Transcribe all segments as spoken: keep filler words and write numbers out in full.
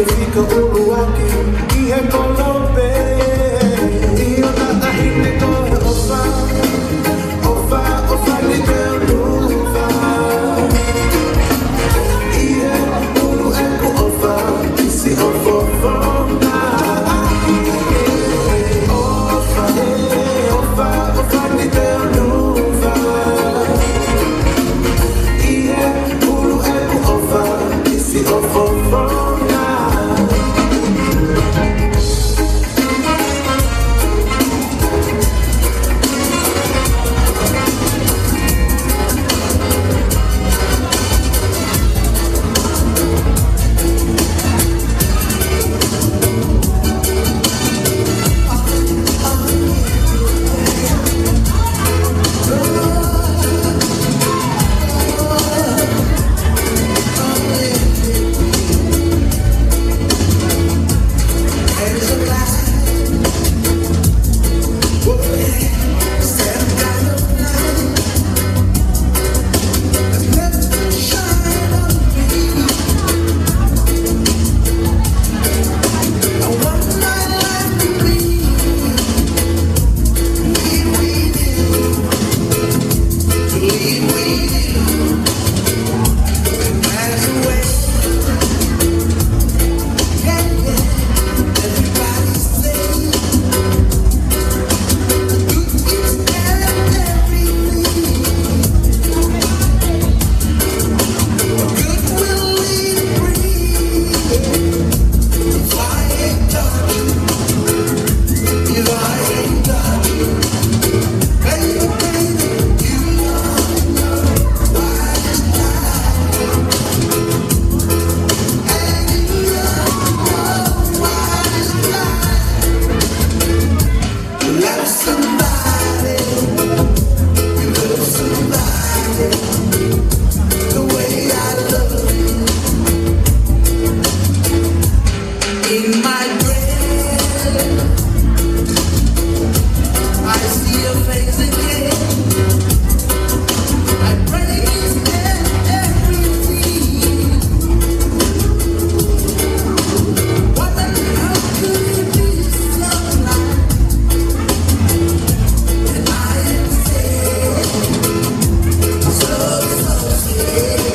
Fika ʻuluaki ʻi he kolope, ʻio naʻa hine ko e ʻofa, ʻofa, ʻofa ni te u luva. ʻI he ʻulu ʻeku ʻofa, kisi ʻofoʻofa na. ʻOfa, ʻofa, ʻofa ni te u luva. ʻI he ʻulu ʻeku ʻofa, kisi ʻofoʻofa na. In my dream, I see your face again. I pray it's everything. What the hell could it be so like? And I am sad, so, so sad.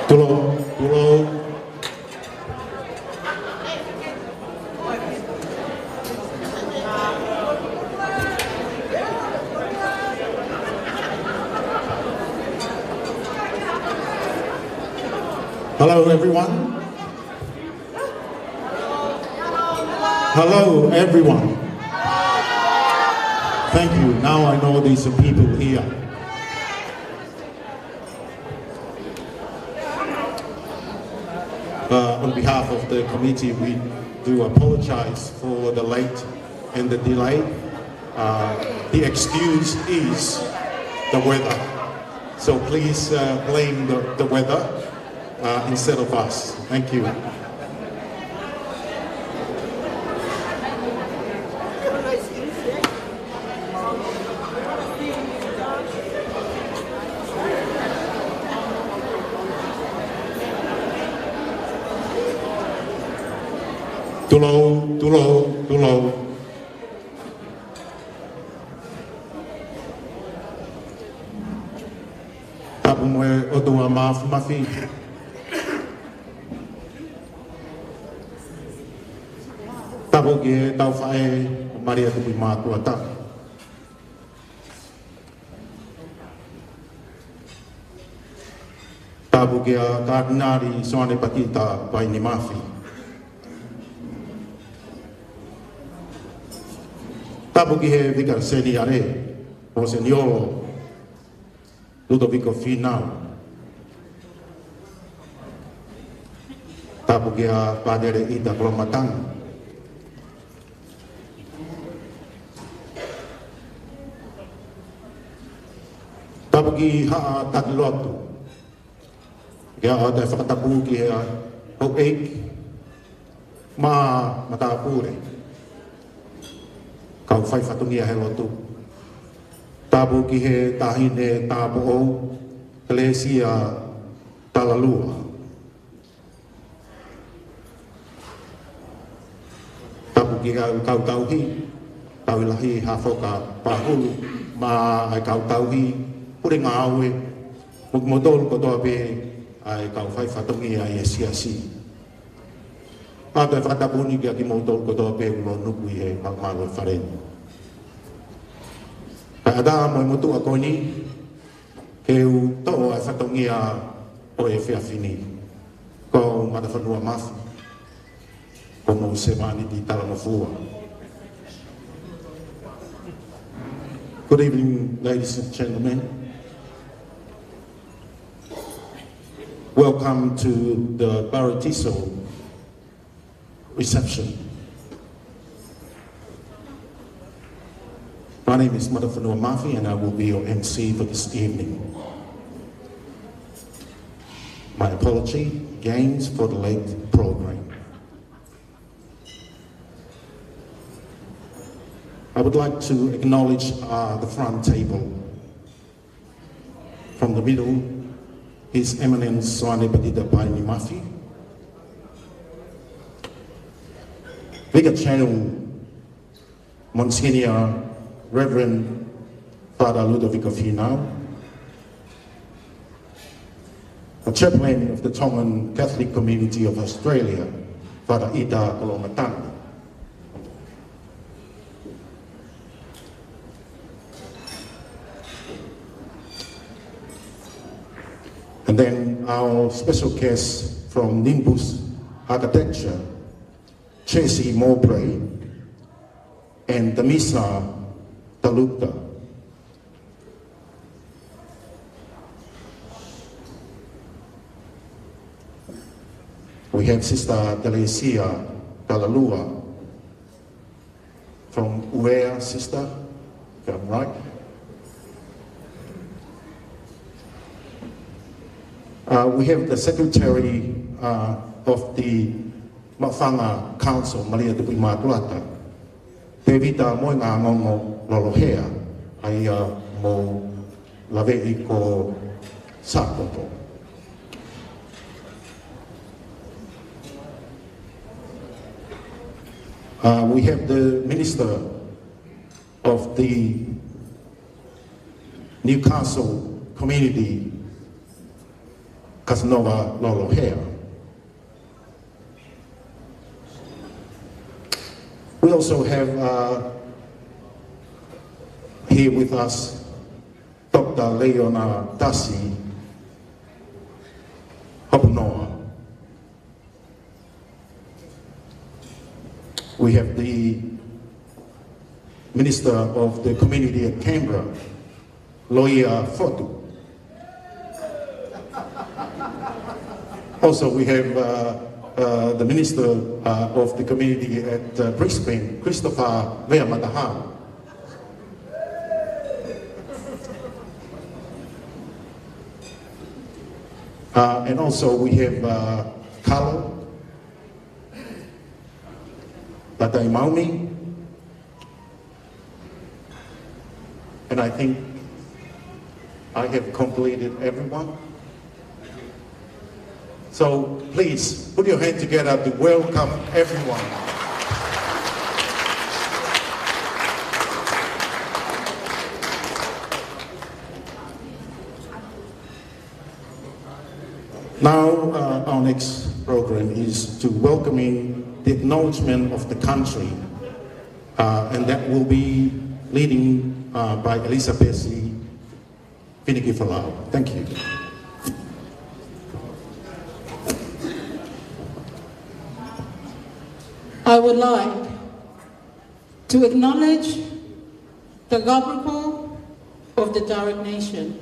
Tulou, tulou. Hello, everyone. Hello, everyone. Thank you. Now I know there's some people here. Uh, on behalf of the committee, we do apologize for the late and the delay. Uh, the excuse is the weather. So please, uh, blame the, the weather, uh, instead of us. Thank you. Tulou, tulou, tulou. Tapu mo e ʻOtua Māfimafi. Tapu ki heʻetau faʻē, Malia Tupuimātuʻa. Tapu kia Katinali Soane Patita Paini Mafi. Tapu ki he Vika Seniale, Monseniolo Lutoviko Finau. Tapu kia Pātele ʻIta Kolomatanga. Tapu ki Haʻa Takilotu. Ke ʻoatu e fakatapu ki he houʻeiki mo e matāpule, kau faifatongia he lotu. Tapu ki he Taʻahine Tāupoʻou, Kelesia Talalua. Tapu ki he kau tauhi, Tauhi Lahi Hafoka Pahulu, mo e kau tauhi, pule ngāue, mo kimoutolu kotoa pē ʻa e kau faifatongia ʻi he siasi. ʻOatu e fakatapu ni kia kimoutolu kotoa pē ʻoku lōnuku ʻi he malumalu ʻo e fale ni. Kae ʻatā mo e motuʻa ko eni, ke u toʻo ʻa e fatongia ʻo e efiafi ni. Ko Matafanua Mafi, ko homou sevāniti talangofua. Good evening, ladies and gentlemen. Welcome to the Paratiso reception. My name is Matafanua Mafi, and I will be your M C for this evening. My apology, games for the late program. I would like to acknowledge, uh, the front table. From the middle, His Eminence Soane Patita Paini Mafi. Vicar General, Monsignor Reverend Father Lutoviko Finau. The Chaplain of the Tongan Catholic Community of Australia, Father ʻIta Kolomatanga. And then our special guest from Nimbus Architecture, Jesse Mowbray and Tamisa Taluta. We have Sister Telesia Talalua from Uea, Sister, if I'm right. Uh, we have the Secretary, uh, of the Maʻufanga Council, Malia Tupuimātuʻa, Tevita Moengangongo Lolohea, ʻa ia mou laveʻi ko Sākopo. Uh, we have the Minister of the Newcastle Community, Casanova Lolohea. We also have, uh, here with us Doctor Leiona Tasi Hoponoa. We have the Minister of the Community at Canberra, Loia Fotu. Also, we have, uh, uh, the Minister, uh, of the Community at, uh, Brisbane, Christopher Veamataha. Uh, and also we have, uh, Kalo Lataimaumi. And I think I have completed everyone. So please put your hand together to welcome everyone. Now, uh, our next program is to welcoming the acknowledgement of the country, uh, and that will be leading, uh, by Elizabeth Finikifalau. Thank you. I would like to acknowledge the Garipu of the Darug Nation,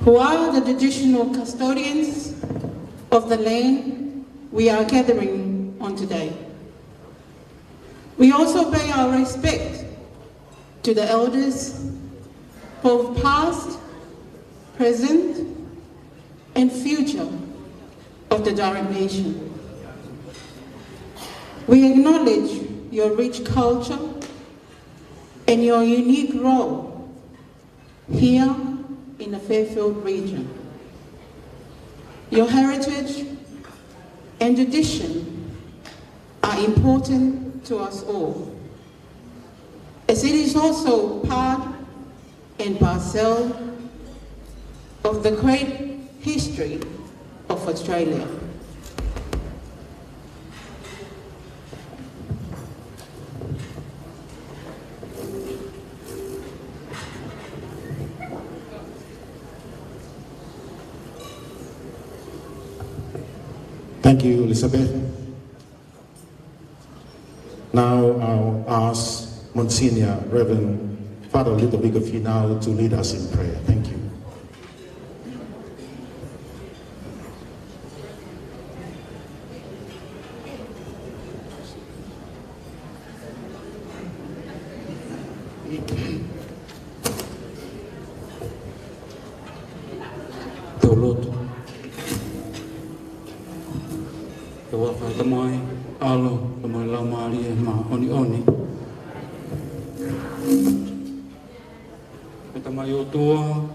who are the traditional custodians of the land we are gathering on today. We also pay our respect to the elders, both past, present, and future of the Darug Nation. We acknowledge your rich culture and your unique role here in the Fairfield region. Your heritage and tradition are important to us all, as it is also part and parcel of the great history of Australia. Thank you, Elizabeth. Now I'll ask Monsignor Reverend Father Ludovico Finau to lead us in prayer. Thank you. Tau lotu. ʻE ʻofa ʻa e Tamai, ʻAlo, pea mo e Laumālie Māʻoniʻoni. ʻE Tamai ʻOtua,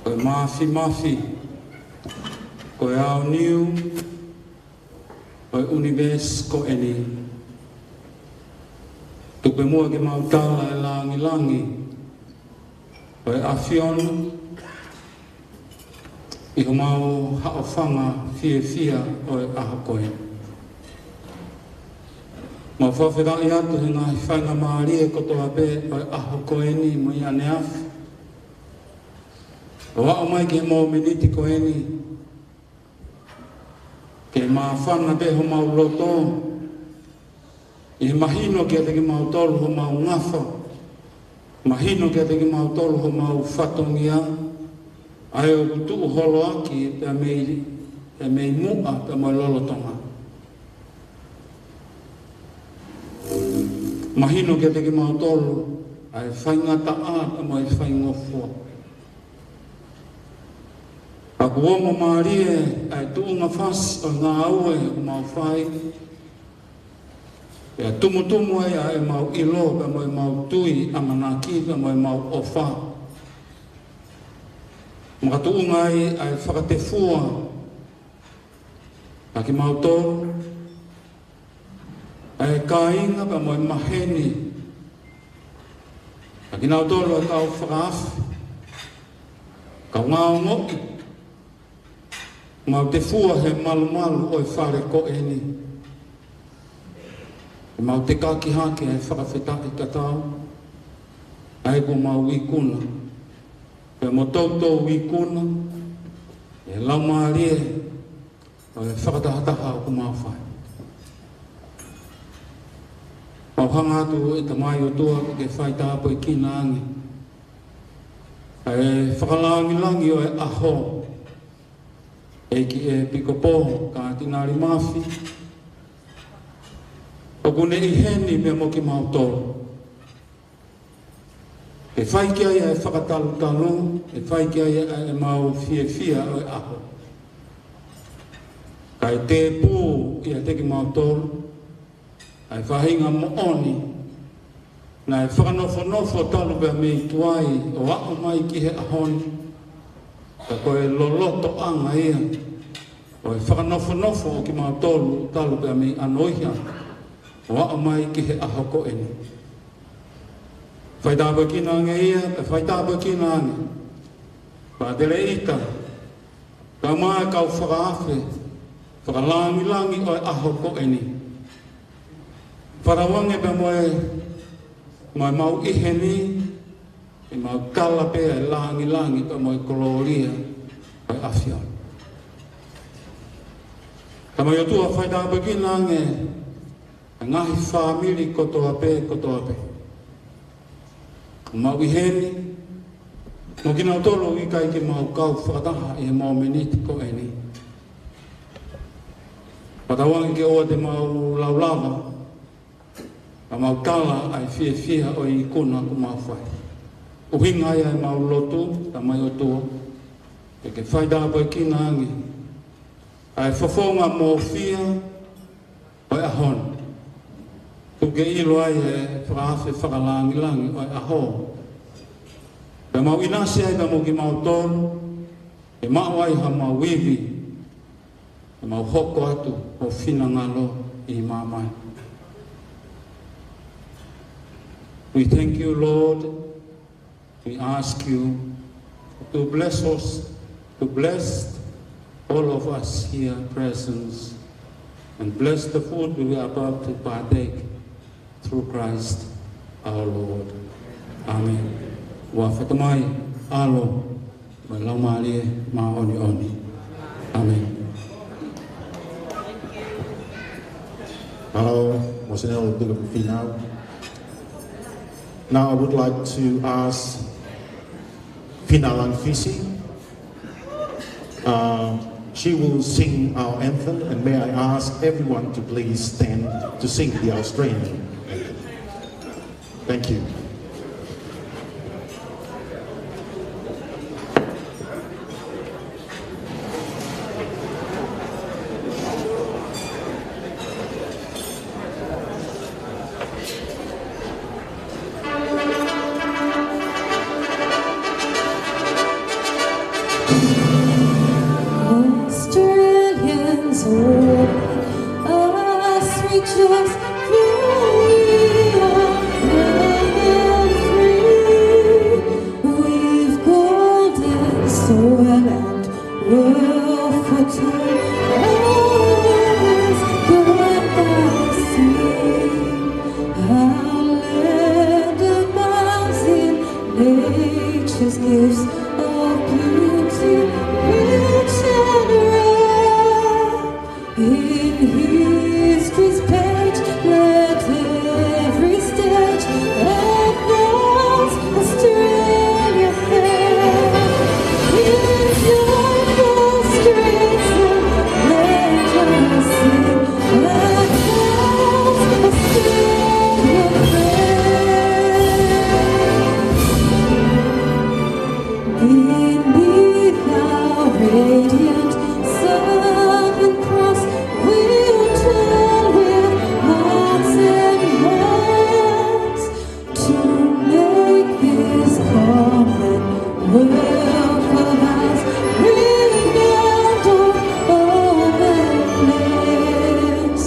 ko e māfimafi, ko e aoniu ʻo e ʻunivēsi ko eni. Tuku pē muʻa ke mau tala e langilangi ʻo e ʻAfiona ʻi homau haʻofanga fiefia ʻo e ʻaho ko eni. Mau fakafetaʻi atu he ngaahi faingamālie kotoa pē ʻo e ʻaho ko eni mo e ʻaneafi. ʻO aʻu mai ki he mōmeniti ko eni, ke māfana pē homau loto, ʻi he mahino kiate kimautolu homau ngafa, mahino kiate kimautolu homau fatongia, ʻa ē ʻoku tuʻu holo ʻaki pea mei, pea mei muʻa pea mo e lolotonga. Mahino kiate kimautolu ʻa e faingataʻa pea mo e faingofua. ʻOku ongo mālie ʻa e tuʻunga fasi ʻo e ngāue ʻoku mau fai, pea tumutumu ai ʻa ʻemau ʻilo, pea mo ʻemau tui ʻamanaki, pea mo ʻemau ʻofa. Makatuʻunga ai ʻa e fakatefua ʻa kimautolu, ʻa e kāinga pea mo e maheni, ʻa kinautolu ʻa e kau fakaafe, Kaungā Ongoʻi, mau tefua he malumalu ʻo e fale ko eni. Mau tekaki hake ʻa e fakafetaʻi tatau ʻa ʻeku mau ikuna, pea mo toutou ikuna, ʻe Laumālie, ʻo e fakatahataha ʻoku mau fai. Mau hanga atu ʻe Tamai ʻOtua ke ke faitāpuekina ange ʻa e fakalangilangi ʻo e ʻaho, ʻEiki ʻEpikopō Katinali Mafi, ʻoku ne ʻi heni pea mo kimautolu. ʻE fai ki ai ʻa e fakatalutalu, ʻe fai ki ai ʻa e mau fiefia ʻo e ʻaho. Kae tēpū ʻiate kimautolu ʻa e faʻahinga moʻoni naʻe fakanofonofo talu pea mei tuai ʻo aʻu mai ki he ʻaho ni, ka ko e lolotoʻanga ia ʻo e fakanofonofo ʻo kimautolu talu pea mei ʻanoiha ʻo aʻu mai ki he ʻaho ko eni. Faitāpuekina ange ia, pea faitāpuekina ange Pātele ʻIta, kae ʻumaʻā e kau fakaafe fakalangilangi ʻo e ʻaho ko eni. Fakatauange pea mo e, mo e mau ʻi heni, ʻe mau tala pē ʻa e langilangi pea mo e kolōlia ʻo e ʻAfiona. Tamai ʻOtua, faitāpuekina ange ʻa e ngaahi fāmili kotoa pē, kotoa pē ʻoku mau ʻi heni, mo kinautolu ʻoku ʻikai ke mau kau fakataha ʻi he mōmeniti ko eni. Fakatauange ke ʻoua te mau laulava, ka mau tala ʻa e fiefia ʻo e ikuna ʻoku mau fai. ʻUhinga ia ʻemau lotu, Tamai ʻOtua, ke ke faitāpuekina ange ʻa e fofonga mōfia ʻo e ʻaho ni. Tuku ke ʻilo ai ʻe he fakaafe fakalangilangi ʻo e ʻaho, pea mau ʻinasi ai pea mo kimautolu, ʻe maʻu ai haʻamau ivi, ʻe mau hoko atu ho finangalo ʻi māmani. We thank you, Lord. We ask you to bless us, to bless all of us here present, and bless the food we are about to partake through Christ our Lord. Amen. Huafa ʻo e Tamai, ʻAlo, mo e Laumālie Māʻoniʻoni. Amen. Mālō, Monsignor Tuka Finau. Now I would like to ask Fina Langfisi. Uh, she will sing our anthem, and may I ask everyone to please stand to sing the Australian anthem. Thank you. Australians, oh, us rejoice, for we are young and free. We've golden soil and wealth for two. Always good by sea. Our land abounds in nature's gifts of beauty, rich and rare. In history's page, let every stage advance Australia fair. In joyful strains, let us sing, advance Australia fair. Beneath our radiant Southern Cross, we'll join with hearts and hands to make this Commonwealth of ours renowned on all the lands.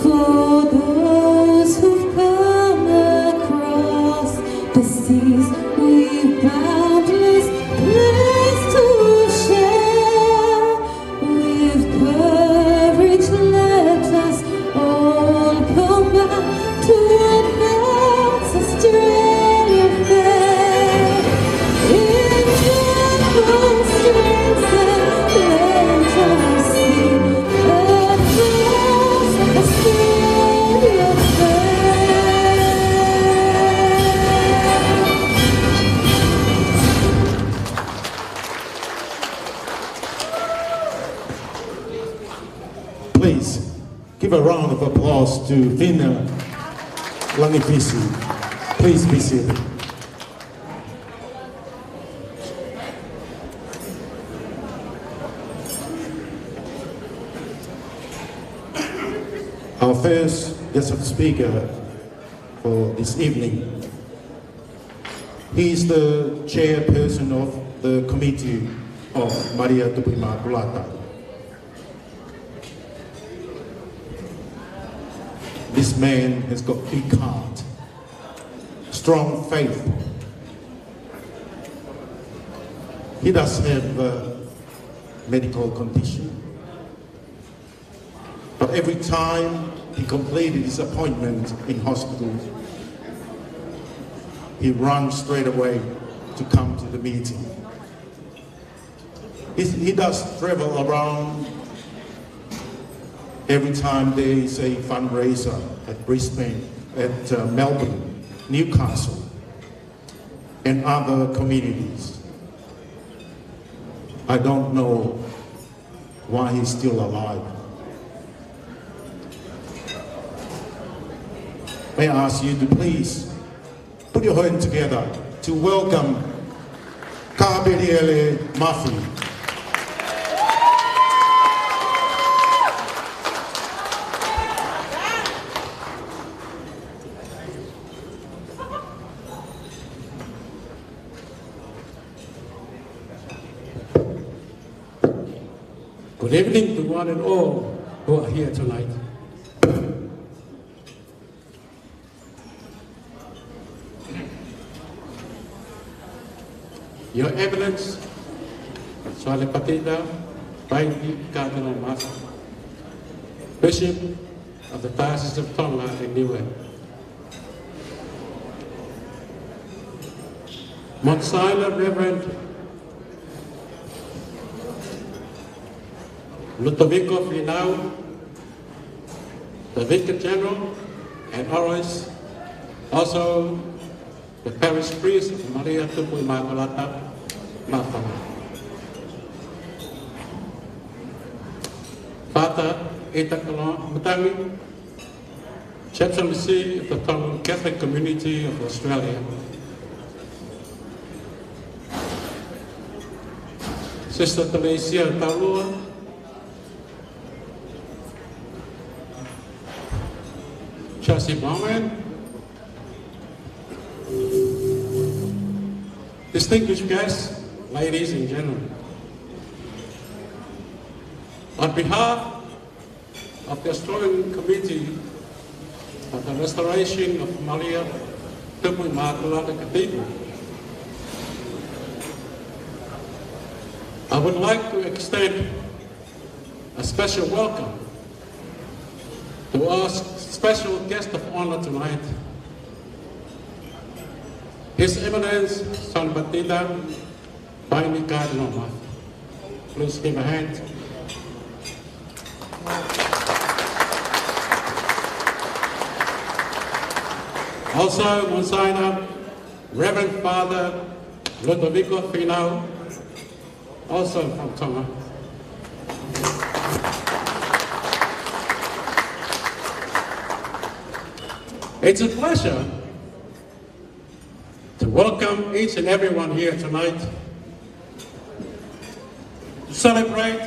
For those who've come across the seas, we've boundless place to Please give a round of applause to Fina Langifisi. Please be seated. Our first guest of speaker for this evening. He is the chairperson of the committee of Maria Tupu ʻImakulata. This man has got big heart, strong faith. He does have a medical condition, but every time he completed his appointment in hospital, he runs straight away to come to the meeting. He, he does travel around every time there is a fundraiser at Brisbane, at, uh, Melbourne, Newcastle, and other communities. I don't know why he's still alive. May I ask you to please put your hand together to welcome Kāpeliele Mafi. Good evening to one and all who are here tonight. Your Eminence, Soane Patita Paini Cardinal Mafi, Bishop of the Diocese of Tonga and Niue. Monsignor Reverend Ludovico Finau, the Vicar General, and others, also the parish priest of Maria Tupu ʻImakulata, Mafi. Father Ita Koloamatangi, Chaplaincy of the Tongan Catholic Community of Australia. Sister Telesia Taulua, Chelsea Bowman, distinguished guests, ladies and gentlemen. On behalf of the Australian Committee for the Restoration of Maria Tupu ʻImakulata Cathedral, I would like to extend a special welcome to our s-, special guest of honor tonight, His Eminence Soane Patita Paini Cardinal Mafi. Please give a hand. Also, Monsignor Reverend Father Ludovico Finau, also from Tonga. It's a pleasure to welcome each and everyone here tonight to celebrate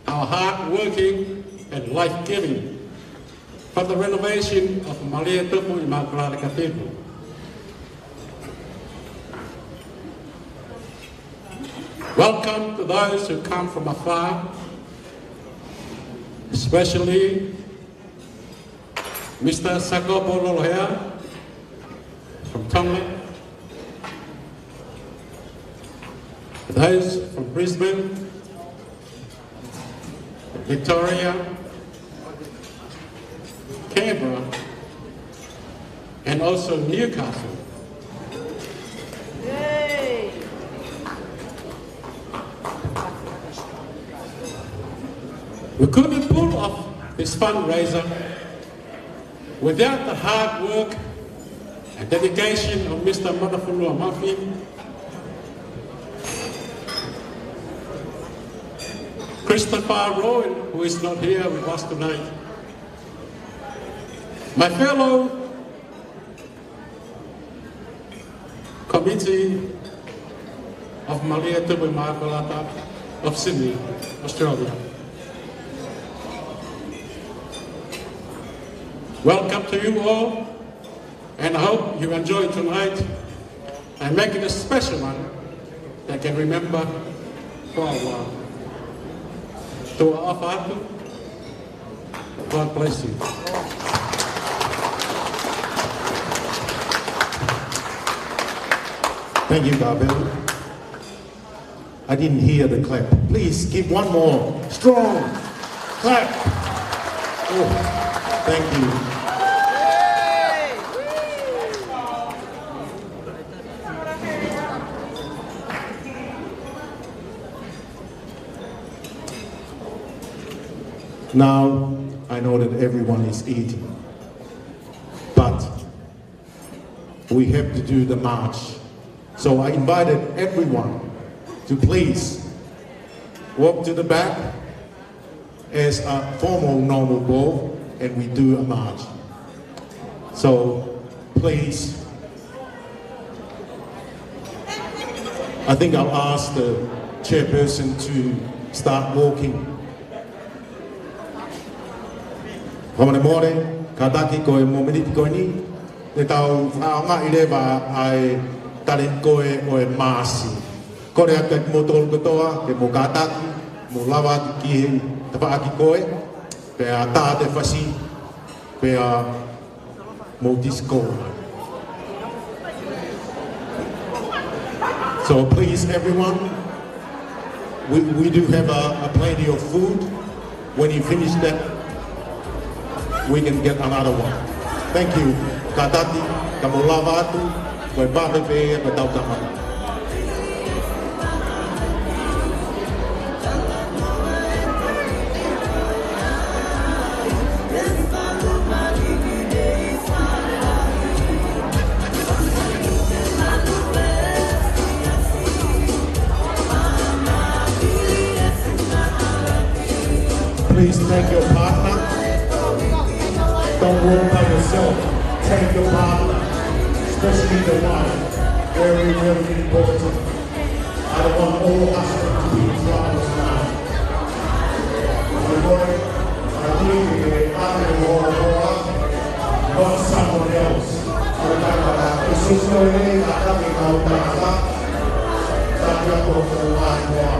our hard-working and life-giving for the renovation of Maria Tupu ʻImakulata Cathedral. Welcome to those who come from afar, especially Mister Sakopo Lolohea from Tonga, those from Brisbane, Victoria, Canberra, and also Newcastle. We couldn't pull off this fundraiser without the hard work and dedication of Mister Matafonua Mafi, Christopher Rowan, who is not here with us tonight. My fellow committee of Malia Tupu Maʻakolata of Sydney, Australia. Welcome to you all, and I hope you enjoy tonight and make it a special one that can remember for a while. Tō ʻofa atu, God bless you. Thank you, Garville. I didn't hear the clap. Please give one more strong clap. Oh, thank you. Now, I know that everyone is eating, but we have to do the march. So I invited everyone to please walk to the back as a formal normal bow, and we do a march. So please, I think I'll ask the chairperson to start walking. Fakamolemole, kātaki ko e mōmeniti ko eni, te tau fakaʻaongaʻi leva ʻa e taleni ko ē ʻo e maasi. Kole atu kiate kimoutolu kotoa, ke mou kātaki, mou lava atu ki he tafaʻaki ko ē, pea tā atu e fasi, pea mou disco. So please, everyone, we, we do have a, a plenty of food. When you finish that, we can get another one. Thank you. Kātaki, ka mou lava atu, ko e vave pē ia ko ʻetau kamata. Please take your partner. Don't walk by yourself. Take your partner, especially the wife. Very, very important. I don't want all husbands to be in trouble tonight. My boy, I need you to be happy with all the world, not someone else. It's just the way I have it now, but I love that you're going to lie more.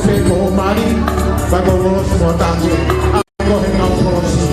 Pe ko mali, pe ko uolosi mo taku. Ako he kau kolosi.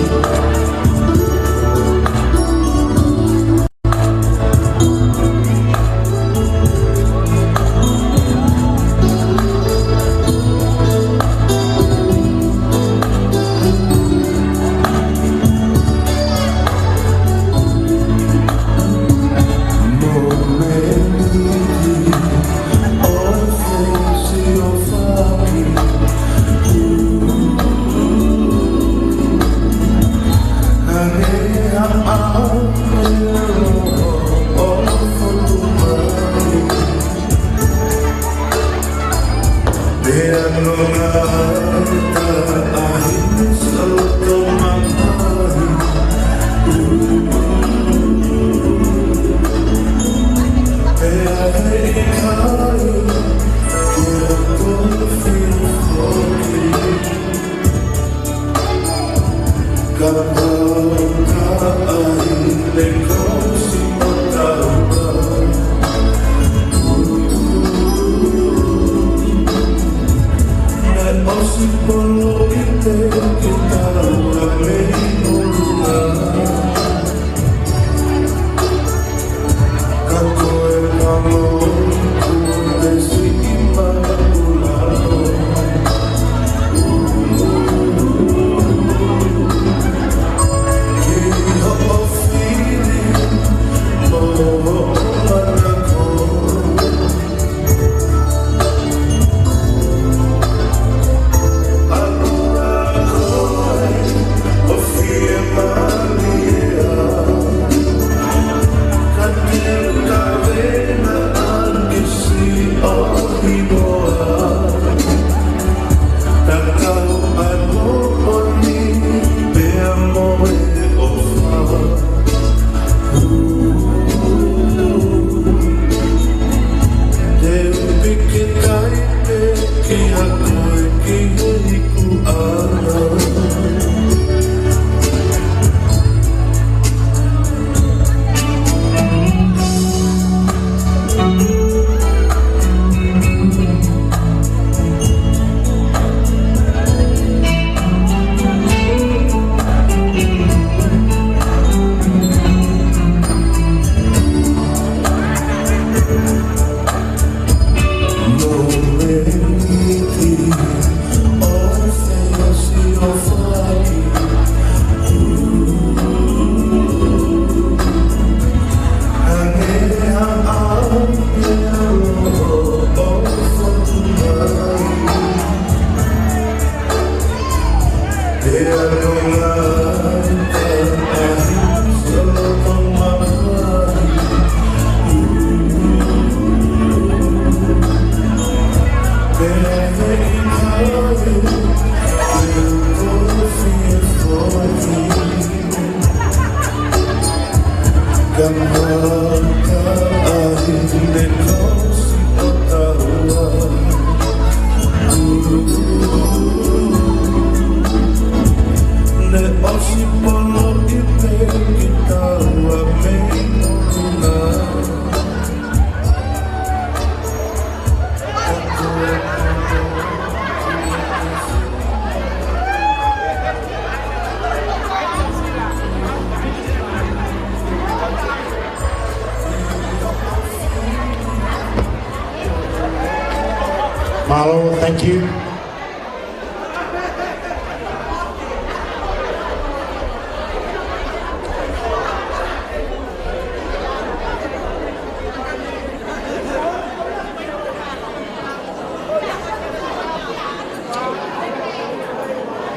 Mālō, thank you.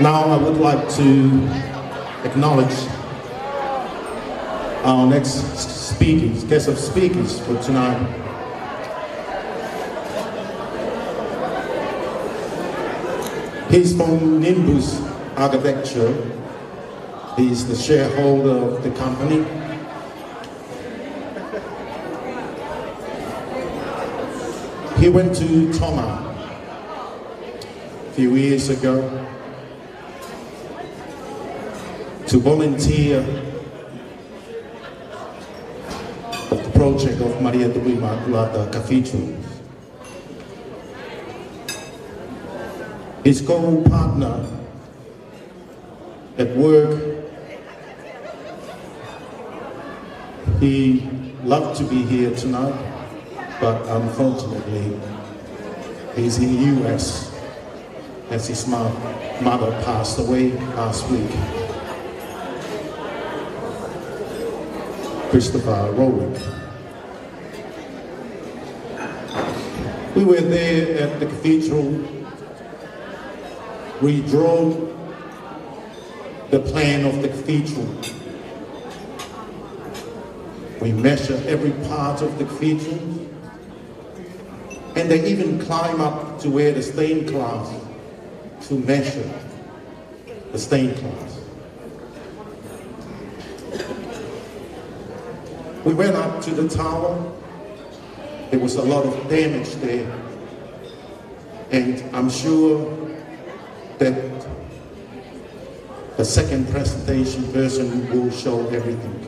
Now I would like to acknowledge our next speakers, guest of speakers for tonight. He's from Nimbus Architecture. He's the shareholder of the company. He went to Tonga a few years ago to volunteer of the project of Maria Tapuimakulata Cathedral. His co-partner at work, he loved to be here tonight, but unfortunately, he's in the U S as his mo- mother passed away last week. Christopher Rowing. We were there at the cathedral. We draw the plan of the cathedral. We measure every part of the cathedral. And they even climb up to where the stained glass to measure the stained glass. We went up to the tower. There was a lot of damage there. And I'm sure that the second presentation version will show everything.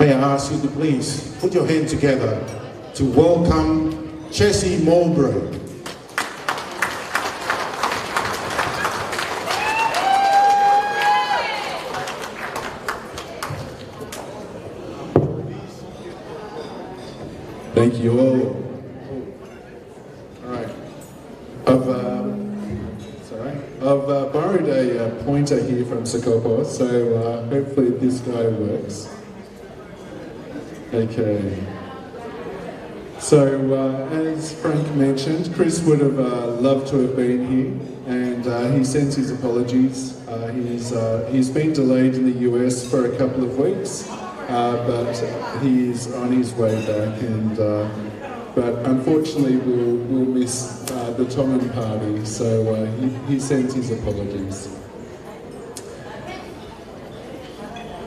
May I ask you to please put your hand together to welcome Jesse Mowbray. Thank you all. All right. I've, uh, sorry. I've uh, borrowed a uh, pointer here from Sakopo, so uh, hopefully this guy works. Okay. So, uh, as Frank mentioned, Chris would have uh, loved to have been here, and uh, he sends his apologies. Uh, he's, uh, he's been delayed in the U S for a couple of weeks, uh, but he's on his way back, and uh, but unfortunately we'll, we'll miss uh, the Tongan party, so uh, he, he sends his apologies.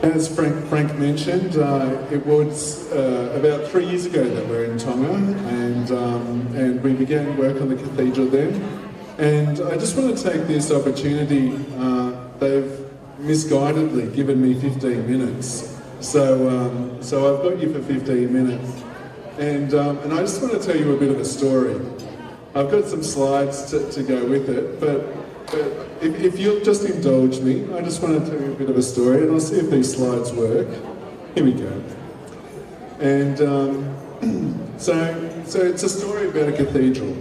As Frank, Frank mentioned, uh, it was uh, about three years ago that we're in Tonga, and, um, and we began work on the cathedral then. And I just want to take this opportunity, uh, they've misguidedly given me fifteen minutes. So, um, so I've got you for fifteen minutes. And, um, and I just want to tell you a bit of a story. I've got some slides to, to go with it, but, but if, if you'll just indulge me, I just want to tell you a bit of a story, and I'll see if these slides work. Here we go. And um, so, so it's a story about a cathedral.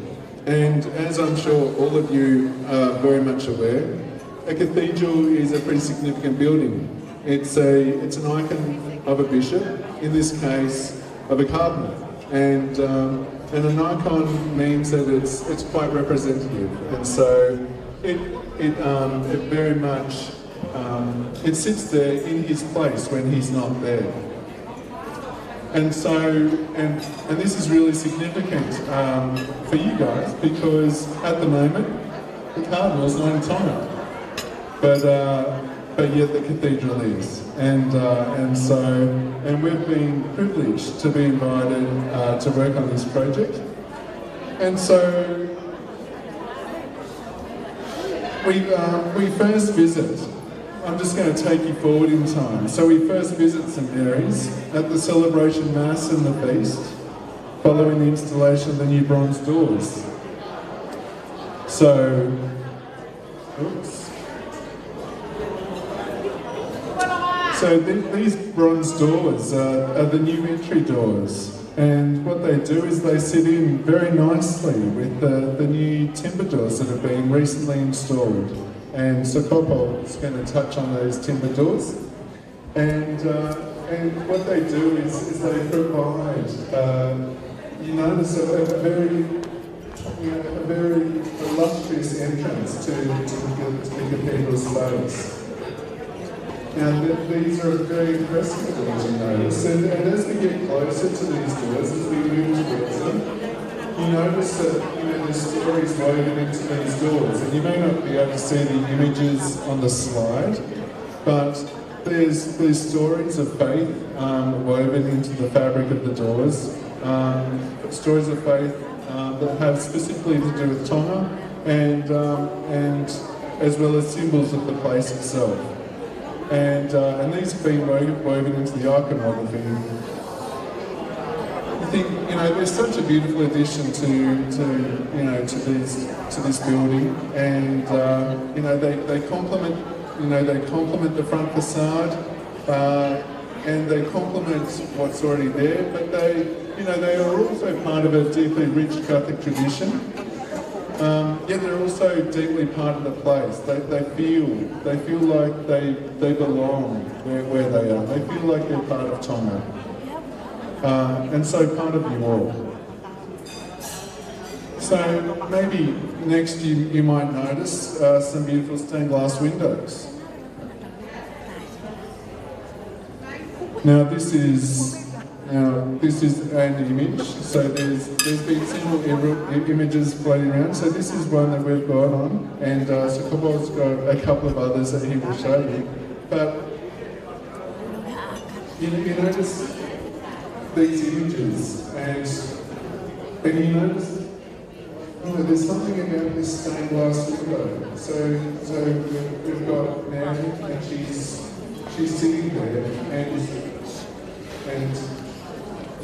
And as I'm sure all of you are very much aware, a cathedral is a pretty significant building. It's a, it's an icon of a bishop, in this case, of a cardinal. And, um, and an icon means that it's, it's quite representative. And so it, it, um, it very much, um, it sits there in his place when he's not there. And so, and, and this is really significant um, for you guys, because at the moment, the Cardinal's not in Tonga. But, uh, but yet the cathedral is. And, uh, and so, and we've been privileged to be invited uh, to work on this project. And so we, uh, we first visit, I'm just going to take you forward in time. So we first visit St Mary's at the celebration mass and the feast, following the installation of the new bronze doors. So, oops. So th these bronze doors are, are the new entry doors. And what they do is they sit in very nicely with the, the new timber doors that have been recently installed. And Sakopo is going to touch on those timber doors. And, uh, and what they do is, is they provide, uh, you notice a, a very, you know, a very illustrious entrance to, to, the, to the cathedral space. Now, th these are very impressive doors, you notice. And, and as we get closer to these doors, as we move towards them, you notice that, you know, there's stories woven into these doors. And you may not be able to see the images on the slide, but there's, there's stories of faith um, woven into the fabric of the doors, um, stories of faith um, that have specifically to do with Tonga, and, um, and as well as symbols of the place itself. And, uh, and these have been wo- woven into the iconography. I think, you know, they're such a beautiful addition to, to, you know, to these, to this building, and, uh, you know, they, they complement, you know, they complement the front facade, uh, and they complement what's already there, but they, you know, they are also part of a deeply rich Catholic tradition. Um, yet they're also deeply part of the place. They, they feel, they feel like they, they belong where, where they are. They feel like they're part of Tonga. Uh, and so part of you all. So maybe next you, you might notice, uh, some beautiful stained glass windows. Now this is, now this is an image. So there's, there's been several im-, images floating around. So this is one that we've got on, and, uh, Jacopo's got a couple of others that he will show you. But you, you notice these images, and, and you notice, you know, there's something about this stained glass window. So, so we've, we've got Mary, and she's, she's sitting there, and, and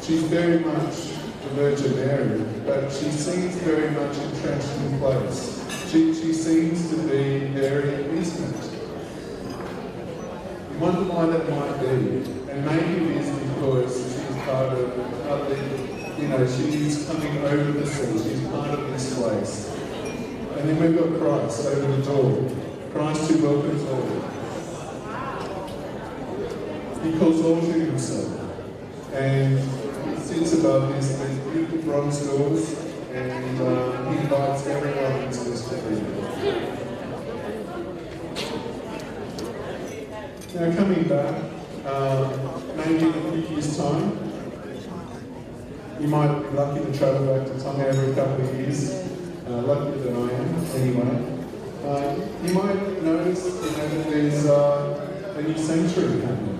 she's very much the Virgin Mary, but she seems very much entrenched in place. She, she seems to be very intimate. You wonder why that might be, and maybe it is because she's part of, uh, the, you know, she's coming over the sea, she's part of this place. And then we've got Christ over the door, Christ who welcomes all. He calls all to himself, and he sits above these, these beautiful bronze doors, and, uh, he invites everyone into this community. Now, coming back, uh, maybe in a few years' time, you might be lucky to travel back to Tonga every couple of years, uh, luckier than I am, anyway. Uh, you might notice, you know, that there's, uh, a new sanctuary coming,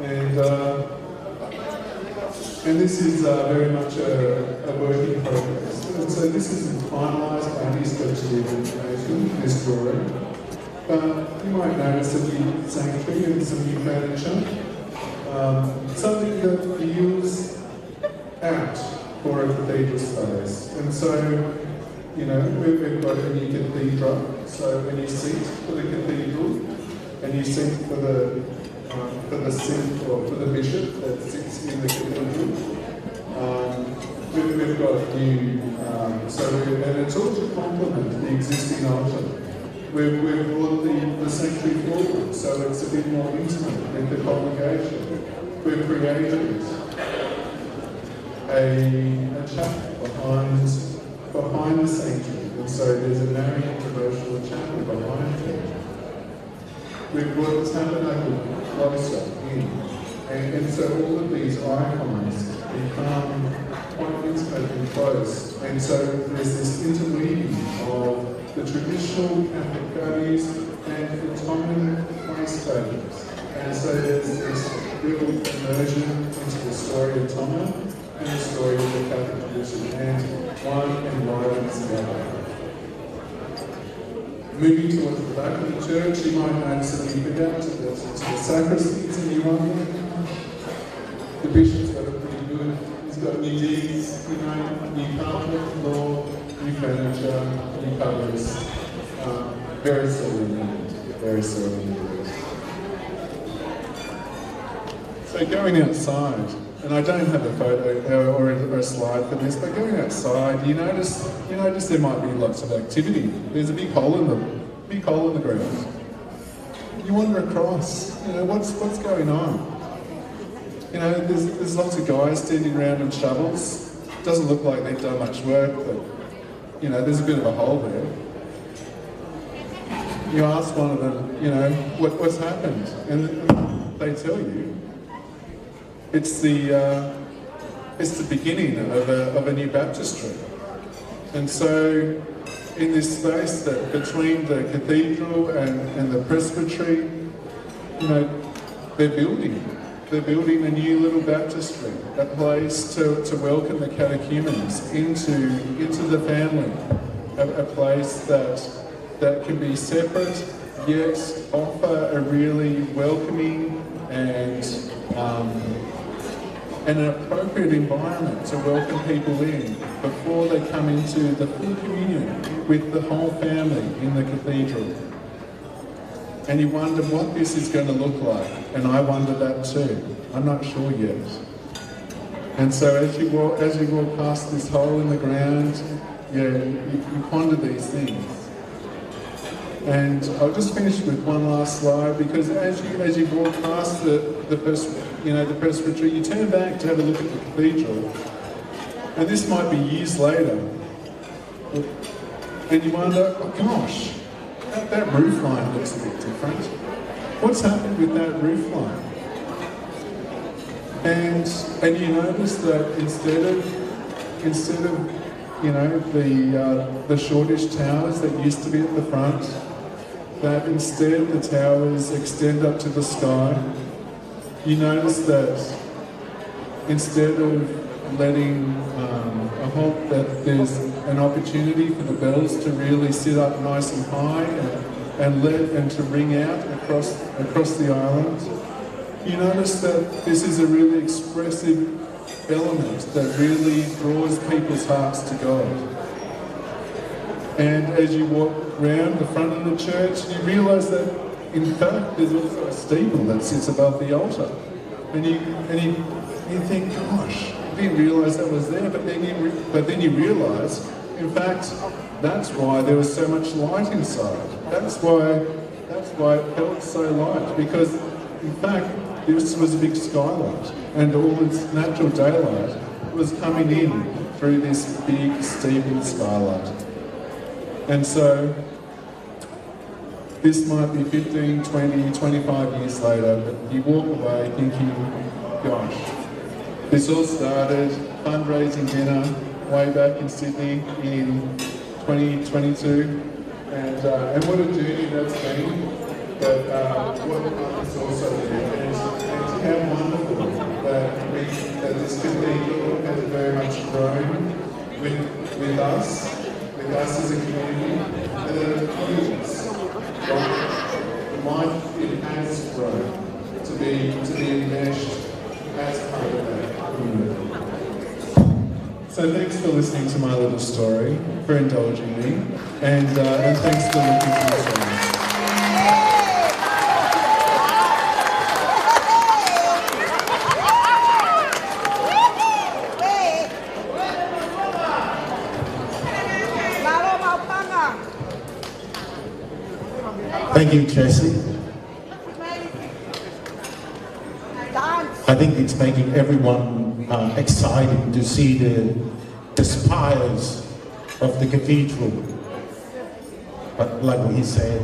and, uh, and this is, uh, very much a, a work in progress. And so this isn't finalised by any stretch of the imagination, this drawing. But you might notice a new sanctuary and some new furniture, um, something that we use out for a cathedral space. And so, you know, we, we've got a new cathedral. So when you seat for the cathedral and you seat for the, um, for the seat or for the bishop that sits in the cathedral, um, we've, we've got new, um, so we, and it's all to complement the existing altar. We've, we've brought the, the sanctuary forward, so it's a bit more intimate with the congregation. We've created a, a chapel behind, behind the sanctuary, and so there's a Marian devotional chapel behind it. We've brought the tabernacle closer in, and, and so all of these icons become quite intimate and close, and so there's this interweaving of the traditional Catholic values and the Tongan place values. And so there's this real immersion into the story of Tonga and the story of the Catholic tradition, and one enlivens the other. Moving towards the back of the church, you might notice that we fit out to the, to the sacristy, it's a new one. The bishop's got a pretty good, he's got new digs, you know, new carpet, floor, new furniture, new cupboards. Um, very sorely needed, very sorely needed. So going outside, and I don't have a photo, uh, or a, or a slide for this, but going outside, you notice, you notice there might be lots of activity. There's a big hole in the, big hole in the ground. You wander across, you know, what's, what's going on? You know, there's, there's lots of guys standing around on shovels. Doesn't look like they've done much work, but, you know, there's a bit of a hole there. You ask one of them, you know, what, what's happened? And they tell you. It's the, uh, it's the beginning of a, of a new baptistry. And so in this space that between the cathedral and, and the presbytery, you know, they're building. They're building a new little baptistry, a place to, to welcome the catechumens into, into the family, a, a place that, that can be separate yet offer a really welcoming and, um, and an appropriate environment to welcome people in before they come into the full communion with the whole family in the cathedral. And you wonder what this is going to look like, and I wonder that too. I'm not sure yet. And so as you walk, as you walk past this hole in the ground, yeah, you, you ponder these things. And I'll just finish with one last slide, because as you, as you walk past the, the pres-, you know, the presbytery, you turn back to have a look at the cathedral. And this might be years later. And you wonder, "Oh gosh, that, that roof line looks a bit different. What's happened with that roof line?" And, and you notice that instead of, instead of, you know, the, uh, the shortish towers that used to be at the front, that instead the towers extend up to the sky. You notice that instead of letting, um, I hope that there's an opportunity for the bells to really sit up nice and high and, and let, and to ring out across, across the island. You notice that this is a really expressive element that really draws people's hearts to God. And as you walk round the front of the church, you realise that, in fact, there's also a steeple that sits above the altar. And you, and you, you think, "Gosh, I didn't realise that was there." But then you re-, but then you realise, in fact, that's why there was so much light inside. That's why, that's why it felt so light, because, in fact, this was a big skylight, and all this natural daylight was coming in through this big steeple skylight. And so, this might be fifteen, twenty, twenty-five years later, but you walk away thinking, "Gosh, this all started fundraising dinner way back in Sydney in twenty twenty-two." And, uh, and what a journey that's been. But, uh, what it's also been. And, and how wonderful that we, that this cathedral has very much grown with, with us, with us as a community, and that it feels like, like it has grown to be, to be enmeshed as part of that community. So thanks for listening to my little story, for indulging me, and, uh, and thanks for looking to the side. Thank you, Jesse. I think it's making everyone, uh, excited to see the, the spires of the cathedral. But like he said,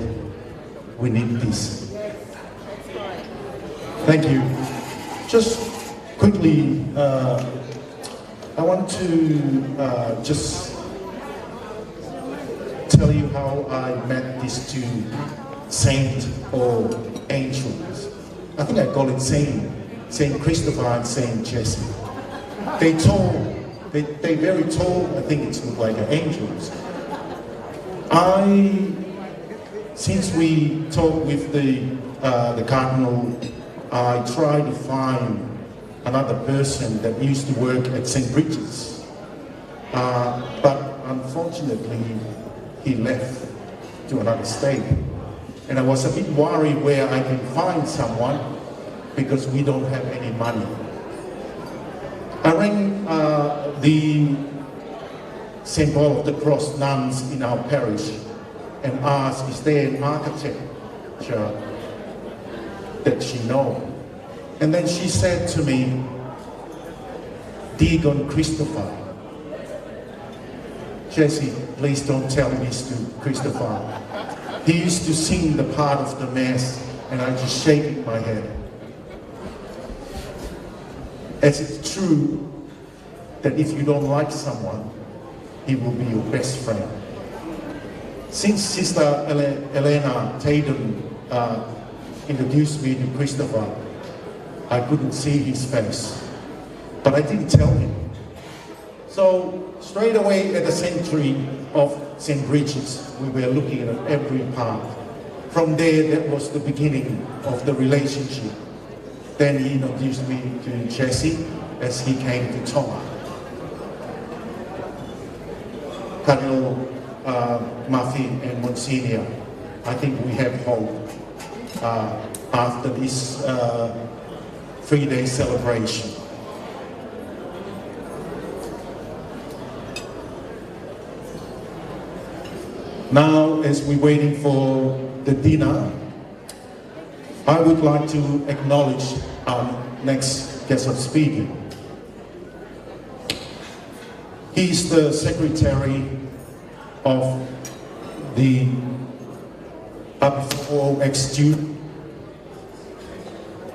we need this. Thank you. Just quickly, uh, I want to, uh, just tell you how I met these two saints or angels. I think I call it Saint, Saint Christopher and Saint Jesse. They tall, they, they very tall, I think it's look like angels. I, since we talked with the, uh, the Cardinal, I tried to find another person that used to work at Saint Bridget's. Uh, but unfortunately, he left to another state. And I was a bit worried where I can find someone because we don't have any money. I rang, uh, the Saint Paul of the Cross nuns in our parish and asked, "Is there an architect that she know?" And then she said to me, "Deacon Christopher." "Jesse, please don't tell this to Christopher. He used to sing the part of the mass, and I just shaking my head." As it's true that if you don't like someone, he will be your best friend. Since Sister Ele-, Elena Taden, uh, introduced me to Christopher, I couldn't see his face, but I didn't tell him. So straight away at the sanctuary of Saint Bridget's, we were looking at every part. From there, that was the beginning of the relationship. Then he introduced me to Jesse, as he came to Tonga. Cardinal uh, Mafi and Monsignor, I think we have hope uh, after this uh, three-day celebration. Now, as we're waiting for the dinner, I would like to acknowledge our next guest of speaking. He is the secretary of the Upper Ex-Student.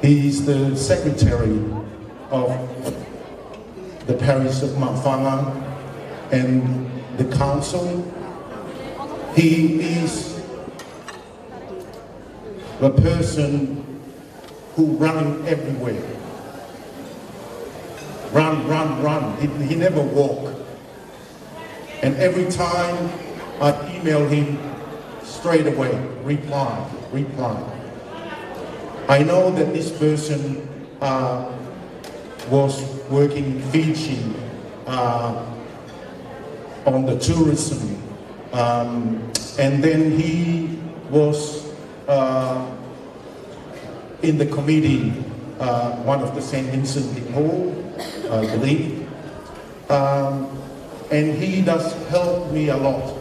He is the secretary of the parish of Mafanga and the council. He is the person who running everywhere. Run, run, run. He, he never walk. And every time I email him, straight away, reply, reply. I know that this person uh, was working in Fiji uh, on the tourism, um, and then he was uh, in the committee, uh, one of the Saint Vincent de Paul, I believe. Um, and he does help me a lot.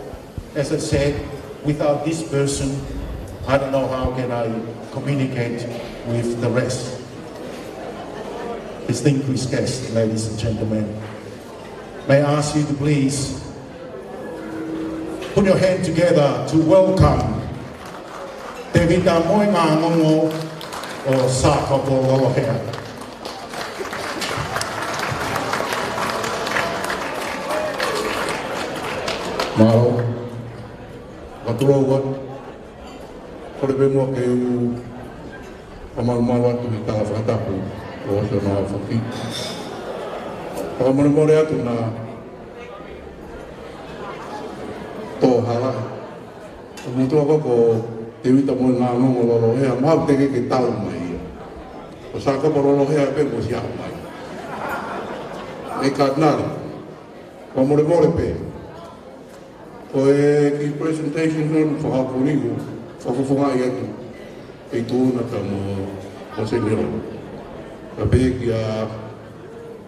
As I said, without this person, I don't know how can I communicate with the rest. Distinguished guests, ladies and gentlemen, may I ask you to please put your hand together to welcome Tevita Moengangongo ʻo Sākopo Lolohea. Mālō. Mālō atu. Kole pē muʻa ke u ʻoatu e malu atu ki he kau fakatapu ʻo e ʻaho ni. Fakamolemole atu naʻa tō hala. Ko e motuʻa ko ē ko Tevita Moengangongo Lolohea, mahalo te ke kei tau mai ia. Ko Sākopo Lolohea pē kuo ʻosi aʻu mai. ʻE Cardinal, fakamolemole pē. Ko e kiʻi presentation ko eni fakapuniku, fakafofongaʻi atu. ʻE tuʻu na ka mo, mo Seniolo. Ka pehē kia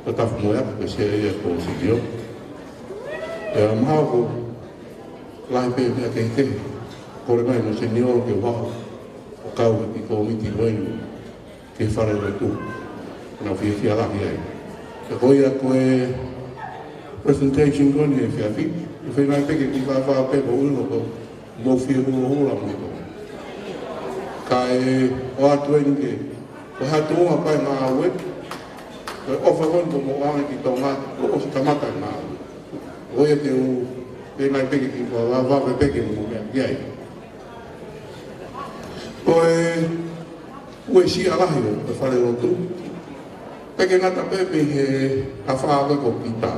Tatafu mo ia, ka sia ia ko Seniolo. ʻE a maha ko lahi pē meʻa kehekehe. Kole mai mo Seniolo ke u haʻu ʻo kau he kiʻi kōmiti ko eni ki he falelotu. Naʻa ku fiefia lahi ai. Ka ko ia ko e presentation ko eni he efiafi. ʻE feinga pē ke kiʻi fāfā pē ko ʻulo ko mo fie hulohula mo ko. Kae ʻoatu eni ke, ko e hā tuʻunga ʻa e ngāue. Ko e ʻofa ko eni ko mo ʻange ki Tonga, kuo ʻosi kamata e ngāue. Ko ia te u, feinga pē ke kiʻi fāfā pē ke mo meʻa ki ai. Ko e uesia lahi ʻo e falelotu. Pea ʻikai ngata pē mei he afā ko ē ko Pita.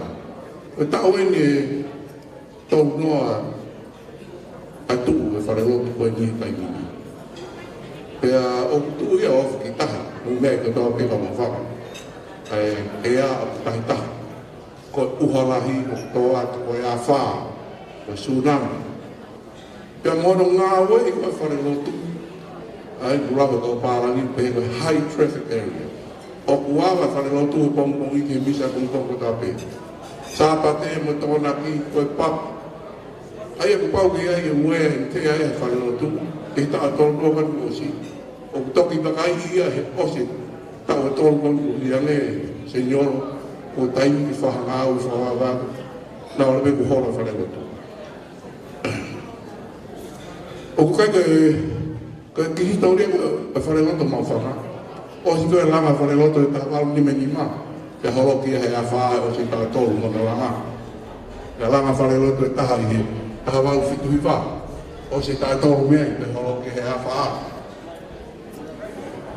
Ko e taʻu eni ʻe tolu noa ʻa e tuʻu ʻo e falelotu ko eni he taimi ni. Pea ʻoku tuʻu ia ʻo ofi ki tahi, mo e meʻa kotoa pē ka mafaka. ʻA e ʻea ʻoku tahitahi. Ko e ʻuha lahi ʻoku tō atu, ko e afā, ko e tsunami. Pea mo hono ngāueʻi ko ē e falelotu. ʻA ia ʻoku lau ʻe he kau pālangi pehē ko e high traffic area. ʻOku ava e falelotu he pongipongi ki he misa pongipongi kotoa pē. Sāpate mo Tokonaki ko e pub. ʻA ia kuo pau ke ʻi ai e wear and tear ʻa e falelotu. ʻI he taʻu ʻe tolu noa kuo ʻosi. ʻOku toki vakai ia he ʻosi e taʻu ʻe tolu kuo ʻosi ange Seniolo, ko e taimi ke fakangāue fakavavevave, naʻa ʻalu pē kuo hola e falelotu. ʻOku ʻikai ke, ke kiʻi hisitōlia ko ē e falelotu Mafanga. ʻOsi ko ē e langa e falelotu he taha valu nima nima. Pea holoki ia he afā ʻosi e taʻu ʻe tolu mo hono langa. Pea langa e falelotu e taha ʻi he taha valu fitu hiva. ʻOsi e taʻu ʻe tolu mei ai pea holoki ia he afā.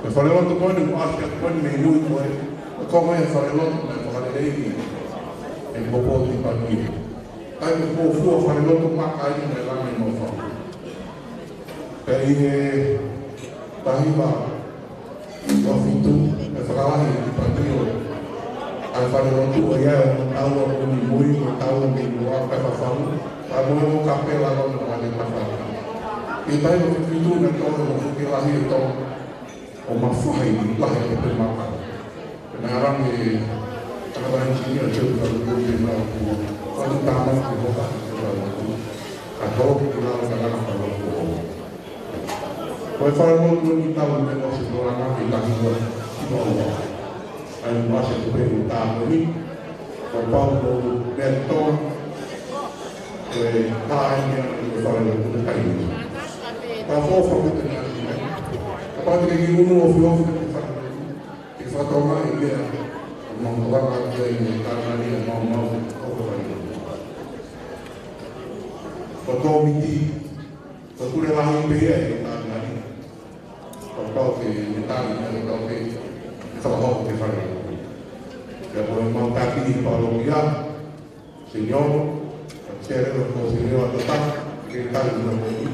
Ko e falelotu ko eni kuo ʻasi atu ko eni mei mui ko ē. Ko e konga ia e falelotu naʻe fakaleleiʻi ʻe he poupou Sipania. ʻA ia ko e fuofua falelotu maka ia naʻe langa ʻi Mafanga. Pea ʻi he taha hiva ua fitu, ʻe fakalahi ʻe Sipania ʻa ʻa e falelotu ʻoku ʻi ai ʻa e tau ʻo e muimui, ʻo e tau ʻo e muimui ʻa e fafau, ʻa e moe ʻo e kapela ʻo e moe ʻa e fafau. ʻI he taimi ʻo e fitu naʻe tō ʻa e fuʻu lahi ʻo e tau ʻo mafahi lahi ʻa e pē maka. Naʻe langa ʻe he tangata ʻenisinia ʻo Joe Falelotu ʻi he ʻaho ko ia, ʻo ne tānaki hoka ʻi he falelotu. Ka tō ki lalo ka langa falelotu. Ko e falelotu ʻeni tau ne ʻosi tō langa ki tahi ua, ki ua ua. ʻA ia ʻosi ko e pē ʻo e tau ʻeni, ko Paulo Bertona, ko e tāina ʻo e falelotu ʻi he taimi ni. Ka fōfō ko e tēnā ni, ka pau te ke unu ofiofi ki he falelotu, ke fakatokangaʻi e meʻa, ʻoku mau tokanga ki ai mo e tānaki ʻa e maumau ʻo e falelotu. Ko e kōmiti, ko e pule lahi pē ia ʻo e tānaki. Ko e pau ke ne tali, ko e pau ke fakahoko ki he falelotu. Pea ko e mau taki ʻi he palokia, Senior, Senior, ko Senior Tata, ke tali mo e.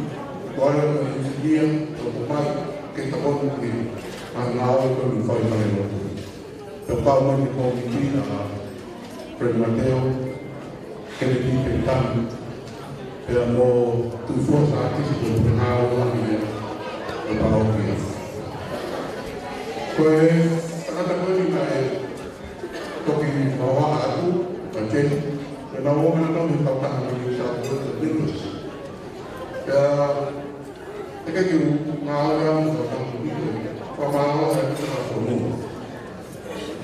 Ko e ʻenisinia, ko e mai, ke tokoni ki he ngāue ko eni ʻoku fai ʻe he falelotu. Pea pau mai ki he kōmiti ʻa Fred Mateo, Kennedy Peritano, pea mo Tuʻifuasaʻa Kisi ko e ngāue lahi ia ʻo e palokia. Ko e tangata ko eni naʻe toki maʻu atu, ʻa Jane, pea naʻa nau ō mai nautolu ki he kautaha New South Wales Leaders. Pea ʻikai ke u ngāue au mo e kautaha ni, fakamālō atu ki he fonua.